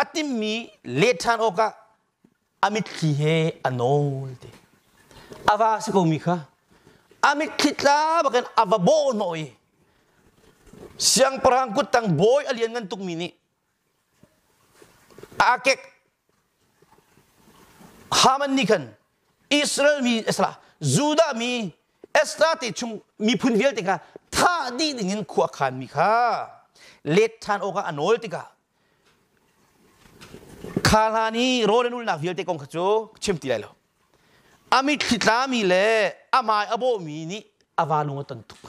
a timmi let ṭhan awkah a mitthli he a nawl ti. A va si komi kha a mitthli tla bakin a va bawh hnawh i siangpahrang kuttang bawi a lianngan tukmi nih a kek Haman nih khan Israel mi salah Judah mi Esther te chung miphun vialte kha thah dih dingin khua khanmi kha let ṭhan awkah a nawl tikah Kha hlan i rawl an ulnak vialte kong kha cu chim ti lai lo. A mitthli tlami le a hmai a bawhmi nih a va lung a ton tuk.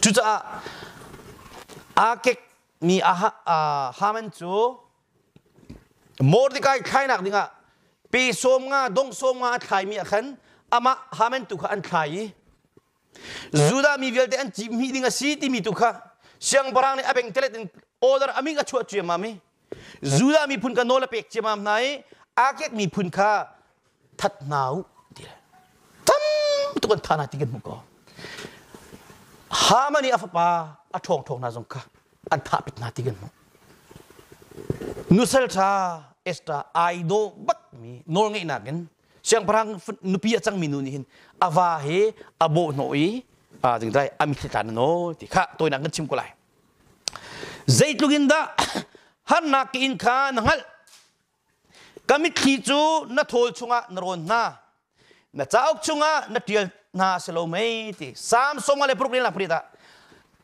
Cucaah aa kekmi Haman cu Mordecai thlainak dingah pe sawm nga dong sawm nga a thlaimi ah khan amah Haman tu kha an thlai i Judah mi vialte an cimhmih ding a si timi tu kha siangpahrang nih a bengtelet in order a min a chuah ciammam i Judah miphun kha nawl a pek ciammam hna i Akek miphun kha that hna u ti le tam tuk an tha hna ti kan hmuh ko. Haman i a fapa a ṭhawng ṭhawng hna zong kha an thah pit hna ti kan hmuh. Nusal ṭha Esther ai dawh bakmi nawlngeihnak in Siangpahrang nupi a cangmi nu nih hin a va hi a bawhhnawh i jingdai a mitthli tla na nawl ti kha tawinak kan chim ko lai. Zeitluk in dah harnak ka in kha na hngalh. Ka mitthli cu na thawl chungah na rawn hna. Na cauk chungah na ṭial hna a si lo mei ti. Salm sawm le paruk le pariat ah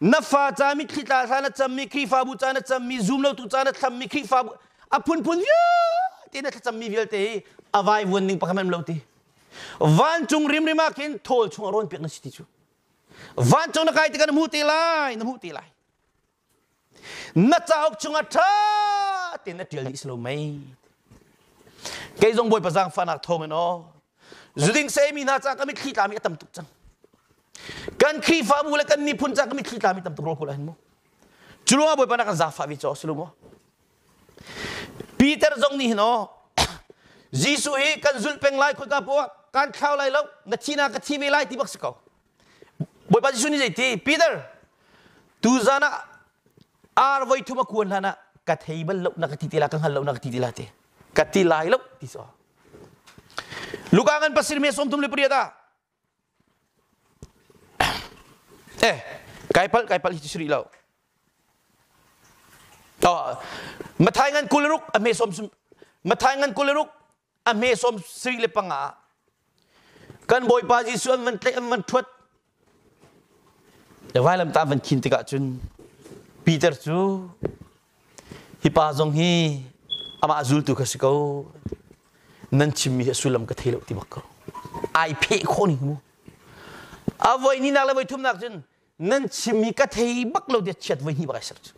na fa ca mitthli tla hla na cammi Khrihfabu ca na cammi zumlotu ca na thlammi Khrihfabu a phunphun vialte na thlacammi vialte hi a vaivuan ning pakhat hmanh lo ti. Vancung rimrim ah khin thawl chung a rawn piak na si ti cu. Vancung na kai tikah na hmuh te lai, na hmuh te lai. Na cauk chungah ṭha tein na ṭial dih si lo mei. Kei zong Bawipa zaangfahnak thawng in aw zuding seimi hna ca ka mitthli tlami a tam tuk cang. Kan Khrihfabu le kan miphun ca ka mitthli tlami tam tuk rawl kul ah hin mu. Cu ruangah Bawipa na kan zaangfah ve caw si lo maw? Peter zong nih hin aw Jesuh hi kan zulh peng lai khoika poah kan thlau lai lo na thi na ka thi ve lai ti bak si ko. Bawipa Jesuh nih zeiti Peter tuzan ah ar voi thum a kuan hlan ah ka thei bal lo na ka ti ti la ka hngal lo na ka ti ti la ti ka ti lai lo ti so. Luka ngan pasir me som thum le pariat ah Eh, kai palh kai palh hi cu si rih lo. Oh, Mathai ngan 26 a hme som Mathai ngan 26 a hme 75. Kan Bawipa Jesuh an van tlaih an van ṭhuat. Le vailamtah an van khin tikah cun Peter cu hi pa zong hi amah zultu kha si ko. Nan chimmi hi a sullam ka thei lo ti bak ko. Ai pheh khawh ning mu. A voi ni nak le voi thumnak cun nan chimmi ka thei bak lo tiah chiat voi hnih bak ai ser cu.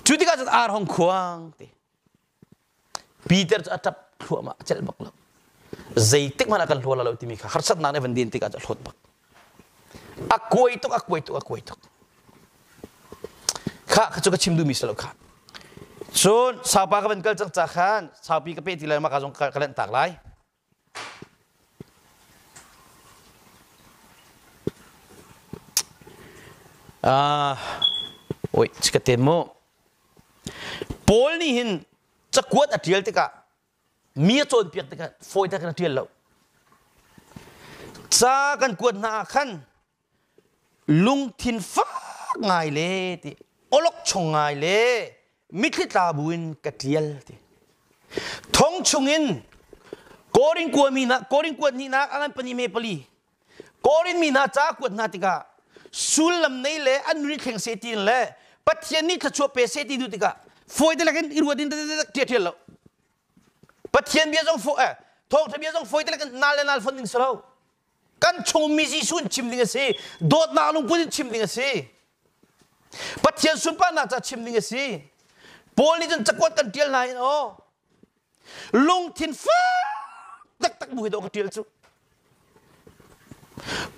Cu tikah cun ar hong khuang ti. Peter cu a ṭap thluahmah a celh bak lo. Zeitik hmanh ah kan hlaw lo timi kha harsatnak nih van din tikah a hlawt bak. A kuai tuk, a kuai tuk, a kuai tuk. Kha kha cu ka chim duhmi si lo kha. Cun saupa ka van kal cang ca khan saupi ka pe ti lai mah ka zong ka lanh tak lai. Ah, oi, ka te mu. Paul nih hin cakuat a ṭial tikah mi a cawnpiak tikah fawi takin a ṭial lo. Ca kan kuat hna ah khan lungthin fak ngai le ti awlokchong ngai le mitthli tla buin ka ṭial ti. Thong chungin Korin kuami hna Korin kuat hnihnak a ngan pahnih me pali Korin mi hna ca kuat hna tikah sullam nei le an nun i thleng seh tiin le Pathian nih thluachuah pe seh ti duh tikah fawi te lakin i ruat in ṭial ṭial lo. Pathian bia zong fo eh thawngṭha bia zong fawi te lakin nal le nal fon ding si lo. Kan chungmi Jesuh in chim ding a si. Dawtnak lungput in chim ding a si. Pathian sunparnak ca chim ding a si. Paul nih cun cakuat kan ṭial hna in aw lungthin fak taktak bu hi dawh ka ṭial cu.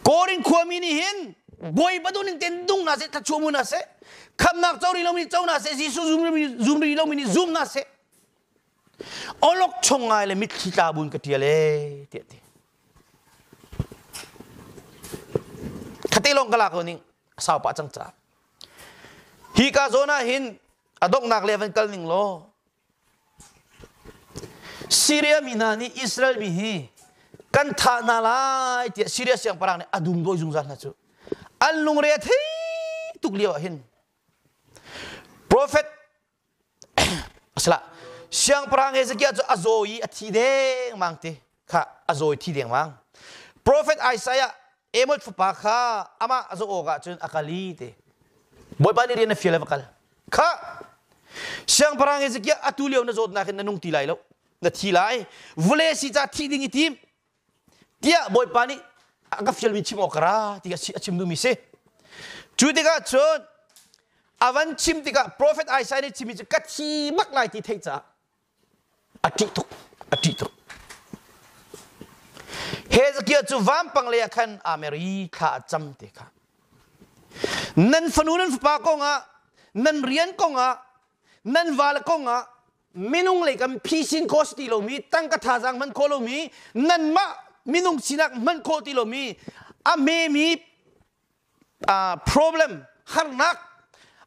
Korin khuami nih hin Bawipa duhning tein nung hna seh, thluachuah mu hna seh, khamnak co rih lomi co hna seh, Jesuh zum rih lomi nih zum hna seh. Awlokchong ngai le mitthli tla buin ka ṭial ee tiah ti. Khate lawng ka lak lo ning a sau pah cang caah. Hi ka zawn ah hin a donghnak le van kal ning law Syria mi hna nih Israel mi hi kan thah hna lai tiah Syria siangpahrang nih a dumdawi zungzal hna cu an lungre a thei tuk lio ah hin prophet Asala siangpahrang Hezekiah cu a zaw i a thi dengmang ti kha a zaw i thi dengmang. Prophet Isaiah Amos fapa kha amah a zoh awk ah cun a kal i ti. Bawipa nih rian a fial va kal. Kha siangpahrang Hezekiah atu lio na zawtnak in na nung ti lai lo. Na thi lai. Vule si ca thih ding i tim. Tiah Bawipa nih a ka fialmi chim awk ka ra ti a chim duhmi si. Cu tikah cun a van chim tikah prophet Isaiah nih chimmi cu ka thi bak lai ti theih caah a ṭih tuk a ṭih tuk. Hezekiah cu vampang lei ah khan aa mer i thla a cam te kha. Nan fanu nan fapa kongah nan rian kongah nan vale kongah minung lei kan phisin khawh si ti lomi tangka thazaang hman khawh lomi nanmah minung sinak hman khawh ti lomi a hmemi problem harnak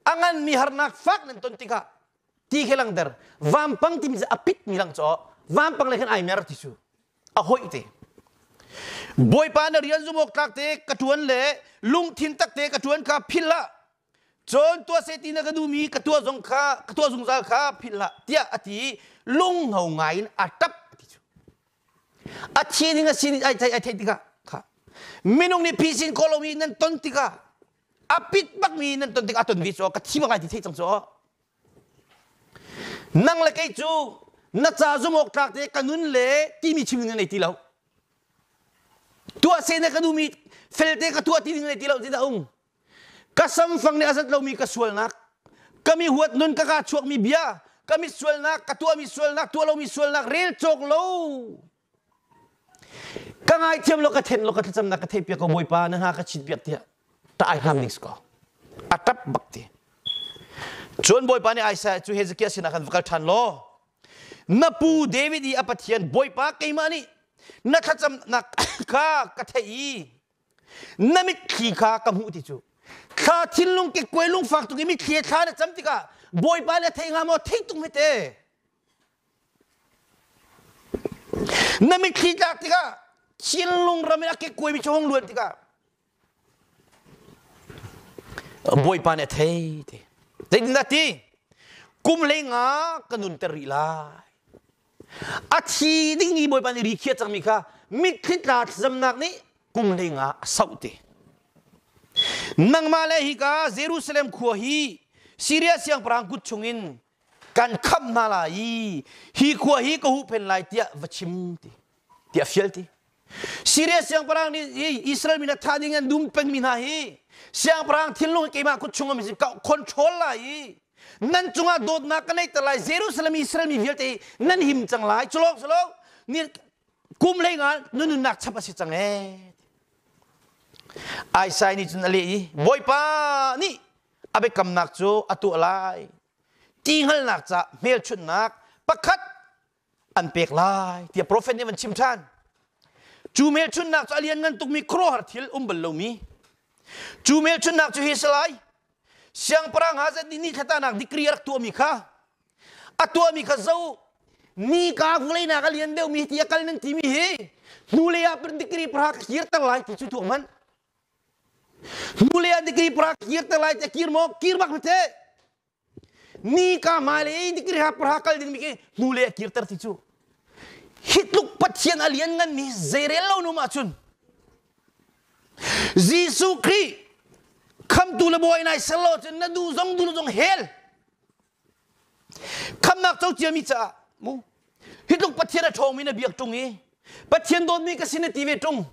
a nganmi harnak fak nan ton tikah ti khi langter vampang timi cu a pit mi lang caw vampang le khan ai mer ti cu a hoih te Bawipa na rian zum awk tlak te ka tuan le lungthin tak te ka tuan kha phil hlah Cun tuah seh ti na ka duhmi ka tuah zong kha ka tuah zungzal kha philh hlah tiah a ti i lunghno ngai in a ṭap a ti cu. A thi ding a si ai theih ai theih tikah kha minung nih phisin khawh lomi nan ton tikah a pit bakmi nan ton tikah a ton ve cu ka thi bak lai ti theih cang cu. Nang le kei cu na ca zum awk tlak te ka nun le timi chim ding na nei ti lo. Tuah seh na ka duhmi felte ka tuah ti ding na nei ti lo ti dah ung. Ka samfang nih a zat lomi ka sualnak, ka mi huat nun ka kaa chuakmi bia, ka mi sualnak, ka tuahmi sualnak, tuah lomi sualnak rel cawk lo. Ka ngaithiam lo, ka then lo, ka thlacamnak ka theihpiak ko Bawipa, na hna ka chitpiak tiah ta ai hlam ning si ko. A ṭap bak ti. Cun Bawipa nih Isaiah cu Hezekiah sinah khan va kal ṭhan law, na pu David i a Pathian Bawipa keimah nih na thlacamnak kha ka theih i Na mitthli kha ka hmuh ti cu thla thinlung kekkuai lungfak tuk i mitthli thla na cam tikah Bawipa nih a thei hnga maw thei tuk hmete na mitthli tlak tikah thinlung ram in a kekkuai mi cu hung luan tikah Bawipa nih a thei ti zeitindah ti kum hlei nga ka nunter rih lai a thi ding i Bawipa nih ri khiah cangmi kha. Mitthli tla thlacamnak nih kum 15 a sauh te. Nangmah le hika Jerusalem khua hi Siria siangpahrang kut chungin kan khamh hna lai i hi khua hi ka huhphen lai tiah va chim ti tiah fial ti. Siria siangpahrang nih Israel mi na thah ding an dum pengmi hna hi siangpahrang thinlung keimah kut chung um ka control lai i nan cungah dawtnak ka neih ter lai Jerusalem Israel mi vialte nan him cang lai culawng silo ni kum 15 na nunnak chap a si cang ee Isaiah nih cun a leh i Bawipa nih a biakamnak cu a tuah lai ti hngalhnak ca hmelchunhnak pakhat an pek lai tiah profet nih van chim ṭhan. Cu hmelchunhnak cu a lianngan tukmi khuaruahhar thil um bal lomi. Cu hmelchunhnak cu hi si lai. Siangpahrang Hazet nih ni thlatanak dikri a rak tuahmi kha a tuahmi kha zo nika vawleinak a lian deuhmi ti a kal nan timi hi hnulei ah dikri pahra ka kirter lai ti cu tuak hmanh. Hnulei ah dikri pahra ka kirter lai ti a kir maw? Kir bak hmete. Nika hmailei dikri ha pahra kal dingmi khi hnulei a kirter ti cu hi tluk Pathian a liannganmi zeirel lo num ahcun Jesuh Khrih khamtu le bawi nai ser lo cun na duh zong duh zong hell khamnak co ciami caah mu hi tluk Pathian a ṭhawngmi na biak ṭung i Pathian dawtmi ka si na ti ve ṭung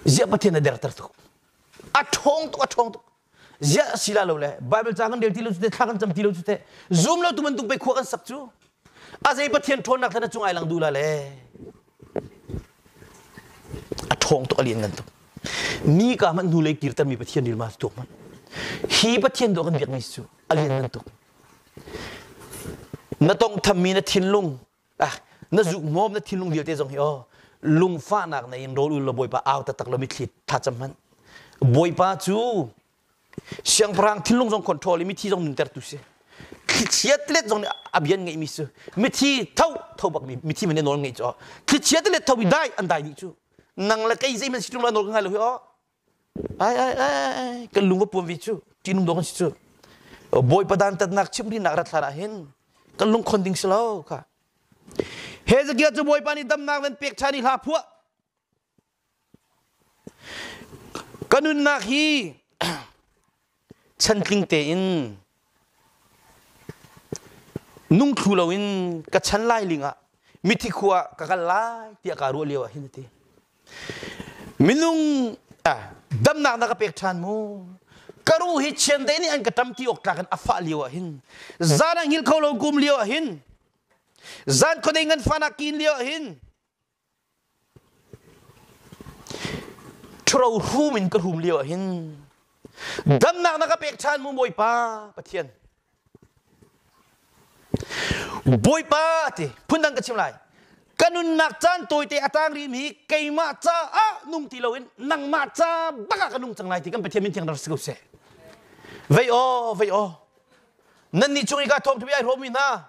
Ziah Pathian a derter tuk. A ṭhawng tuk, a ṭhawng tuk. Ziah si la lo le Bible ca kan rel ti lo cu te, thla kan cam ti lo cu te, zum lo tu bantuk pei khua kan sak cu. A zei Pathian ṭhawnnak thlan a cung ai lang duh la le. A ṭhawng tuk, a lian ngan tuk. Ni ka hmanh hnulei kirtermi Pathian rilma tuk hmanh. Hi Pathian dawh kan biakmi cu a lian ngan tuk. Na tongthammi na thinlung Ah, na zukhmawm na thinlung vialte zong hi aw lungfahnak na in rawl ul law Bawipa au taktak law mitthli thlacam hmanh. Bawipa cu siangpahrang thinlung zong control i mithi zong nuntertu si. Thlichia tilet zong nih a bian ngeihmi si. Mithi tho tho bak mi mithi man nawl ngeih cu aw. Thlichia tilet tho i dai an dai dih cu. Nang le kei zeihmanh si ṭung lo nawl ka ngai lo hi aw. Ai ai ai kan lung va puam vi cu ṭihnung dawh kan si cu. Bawipa dantatnak chimhrinnak rat hlan ah hin kan lungkhon ding si lo kha. Hezekiah cu Bawipa nih damnak nan pek ṭhan i hla phuah. Ka nunnak hi chantling tein nung thlu loin ka chan lai ling ah mithi khua ah ka kal lai tiah kaa ruah lio ah hin a ti. Minung ah damnak na ka pek ṭhan mu. Ka ruh hi chiante nih an ka ṭam ti awk tlak in a fah lio ah hin zan ah hngilh kho lo kum lio ah hin zan khuadei ngan fanak kin lio ah hin Ṭhuro hrum in ka hrum lio ah hin damnak na ka pek ṭhan mu Bawipa Pathian. Bawipa ti phundang ka chim lai. Ka nunnak caan tawite a tang rihmi keimah caah nung ti loin nangmah ca bak ah ka nung cang lai ti kan Pathian min thiang rak si ko seh. Vei aw, vei aw. Nannih chung i ka thawngṭha bia ai hrawmmi hna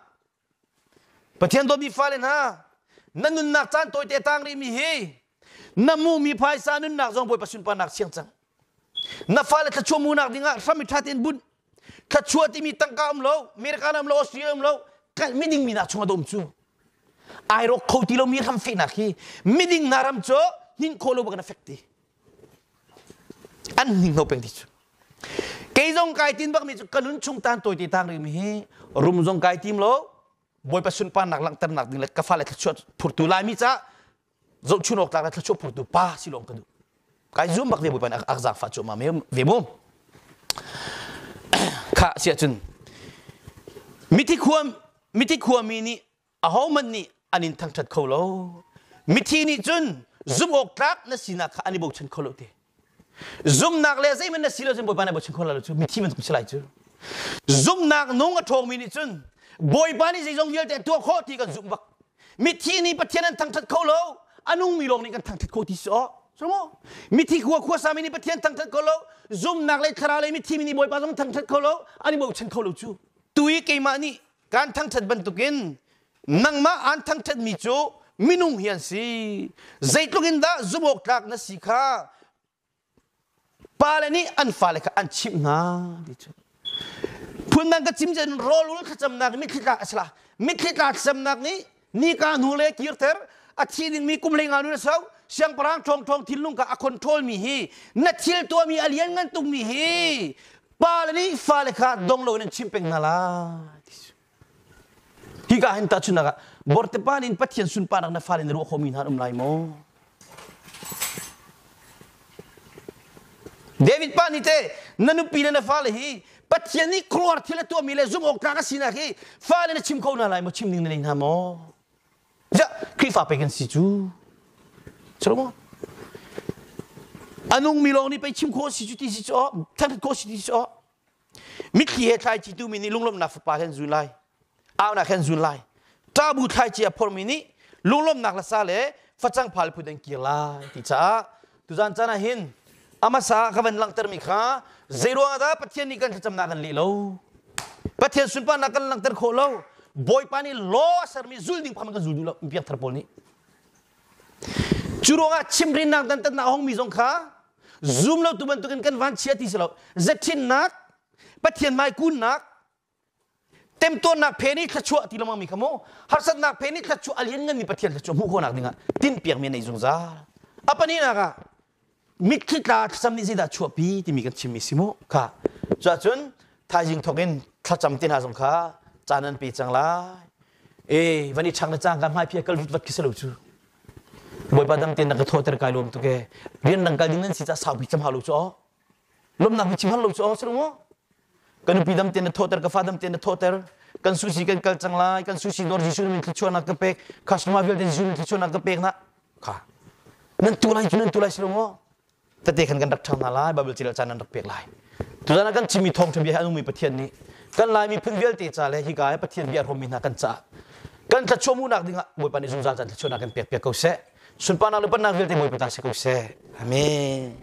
Pathian dawtmi fale hna, na nunnak caan tawite tang rihmi hi na hmuhmi phaisa nunnak zong Bawipa sunparnak siang cang. Na fale thluachuah hmuhnak dingah hram i ṭha tein bunh. Thluachuah timi tangka um lo, America um lo, Australia um lo, miding mi nak chungah dah um cu. Ai rawk kho ti lomi ram fehnak hi miding hna ram cu hnin khawh lo bak in a fek ti. An hninghno peng ti cu. Kei zong kai tin bakmi cu ka nun chung tan tawite tang rihmi hi rum zong kai tim lo Bawipa sunparnak langhternak ding le ka fale thluachuah phurtu Laimi caah zohchun awk tlak le thluachuah phurtu pa si lawng ka duh. Kai zum bak ve Bawipa nih a zaangfah cuahmah ve mu. Kha si ahcun mithi khua mithi khuami nih ahohmanh nih an in thangṭhat kho lo. Mithi nih cun zumh awk tlak na sinak kha an i bochan kho lo te. Zumhnak le zeihmanh na si lo cun Bawipa nih bochan kho lo cu mithi bantuk si lai cu. Zumhnak nung a ṭhawngmi nih cun Bawipa nih zeizong vialte a tuah khawh ti kan zumh bak. Mithi nih Pathian an thangṭhat kho lo, a nungmi lawng nih kan thangṭhat kho ti si aw. Cu Mithi khua khuasami nih Pathian thangṭhat kho lo, zumhnak le thlarau le mithi mi nih Bawipa zong thangṭhat kho lo, an i bochan kho lo cu. Tu i keimah nih Kaan thangṭhat bantukin nangmah aan thangṭhatmi cu minung hi an si. Zeitluk in dah zumhawktlak na si kha pale nih an fale kha an chimh hna ti cu. Phundang ka chim cun rawl ul thlacamnak mitthli tla a si la. Mitthli tla thlacamnak nih nika hnu le kirter. A thi dingmi kum hlei nga nu na sau. Siangpahrang ṭhawng ṭhawng thinlung kha a control mi hi na thil tuahmi a lian ngan tukmi hi pa le nih fale kha dong loin an chimh peng hna lai. Hika hin tahchunhnak ah bortepa nih Pathian sunparnak na fale na ruah khawhmi hna an um lai maw? David pa nih te na nupi le na fale hi Pathian nih khuaruahhar thil a tuahmi le zumh awk tlak a sinak hi fale na chim kho hna lai maw chim ding na nei hna maw? Ziah Khrihfa pei kan si cu. Cu maw? A nungmi lawng nih pei chim khawh si cu ti si cu thangṭhat khawh si ti si cu Mitthli he thlaici tumi nih lunglawmhnak fapa he an zun lai. Aunak he an zun lai. Ṭabu thlaici a phormi nih lunglawmhnak lasa le facang phal phun an kir lai ti caah tuzan caan ah hin amasa ka van langhtermi kha zeiruang ah dah Pathian nih kan thlacamnak kan leh lo Pathian sunparnak kan langhter khawh lo Bawipa nih law a sermi zul ding phang kan zul duh lo piangthar pawl nih cu ruangah chimhrinnak dantatnak a hongmi zong kha zum lo tu bantukin kan van chia ti si lo zethinnak Pathian hmai kunnak temtuarnak phe nih thluachuah ti lengmang mi kha mu harsatnak phe nih thluachuah a lian nganmi Pathian thluachuah hmuh khawhnak dingah tinhpiakmi an nei zungzal a pahnihnak ah mitthli tla thlacam nih zeidah chuahpi timi kan chimmi si mu kha cuahcun thaizing thawk in thlacam te hna zong kha caan an pe cang lai e van i ṭhang le cangka hmaiphia kal vut vat khi si lo cu Bawipa dam tein na ka thawhter kai lawm tuk e rian dang kal ding nan si ca saupi cam hau lo cu aw lawmnak hi chim hal lo cu aw si lo maw ka nupi dam tein na thawhter ka fa dam tein na thawhter kan sushi kan kal cang lai kan sushi dawr Jesuh min thluachuahnak ka pek customer vialte Jesuh min thluachuahnak ka pek na kha nan tu lai cu nan tu lai si lo maw tete khan kan rak ṭhang hna lai Bible cil caan nan rak pek lai tuzan ah kan chimmi thawngṭha bia hi a nungmi Pathian nih kan Lai miphun vialte ca le hika i Pathian bia hrawmmi hna kan caah kan thluachuah hmuhnak dingah Bawipa nih zungzal caan thluachuahnak kan pek piak ko seh sunparnak le pannak vialte Bawipa ta si ko seh amen.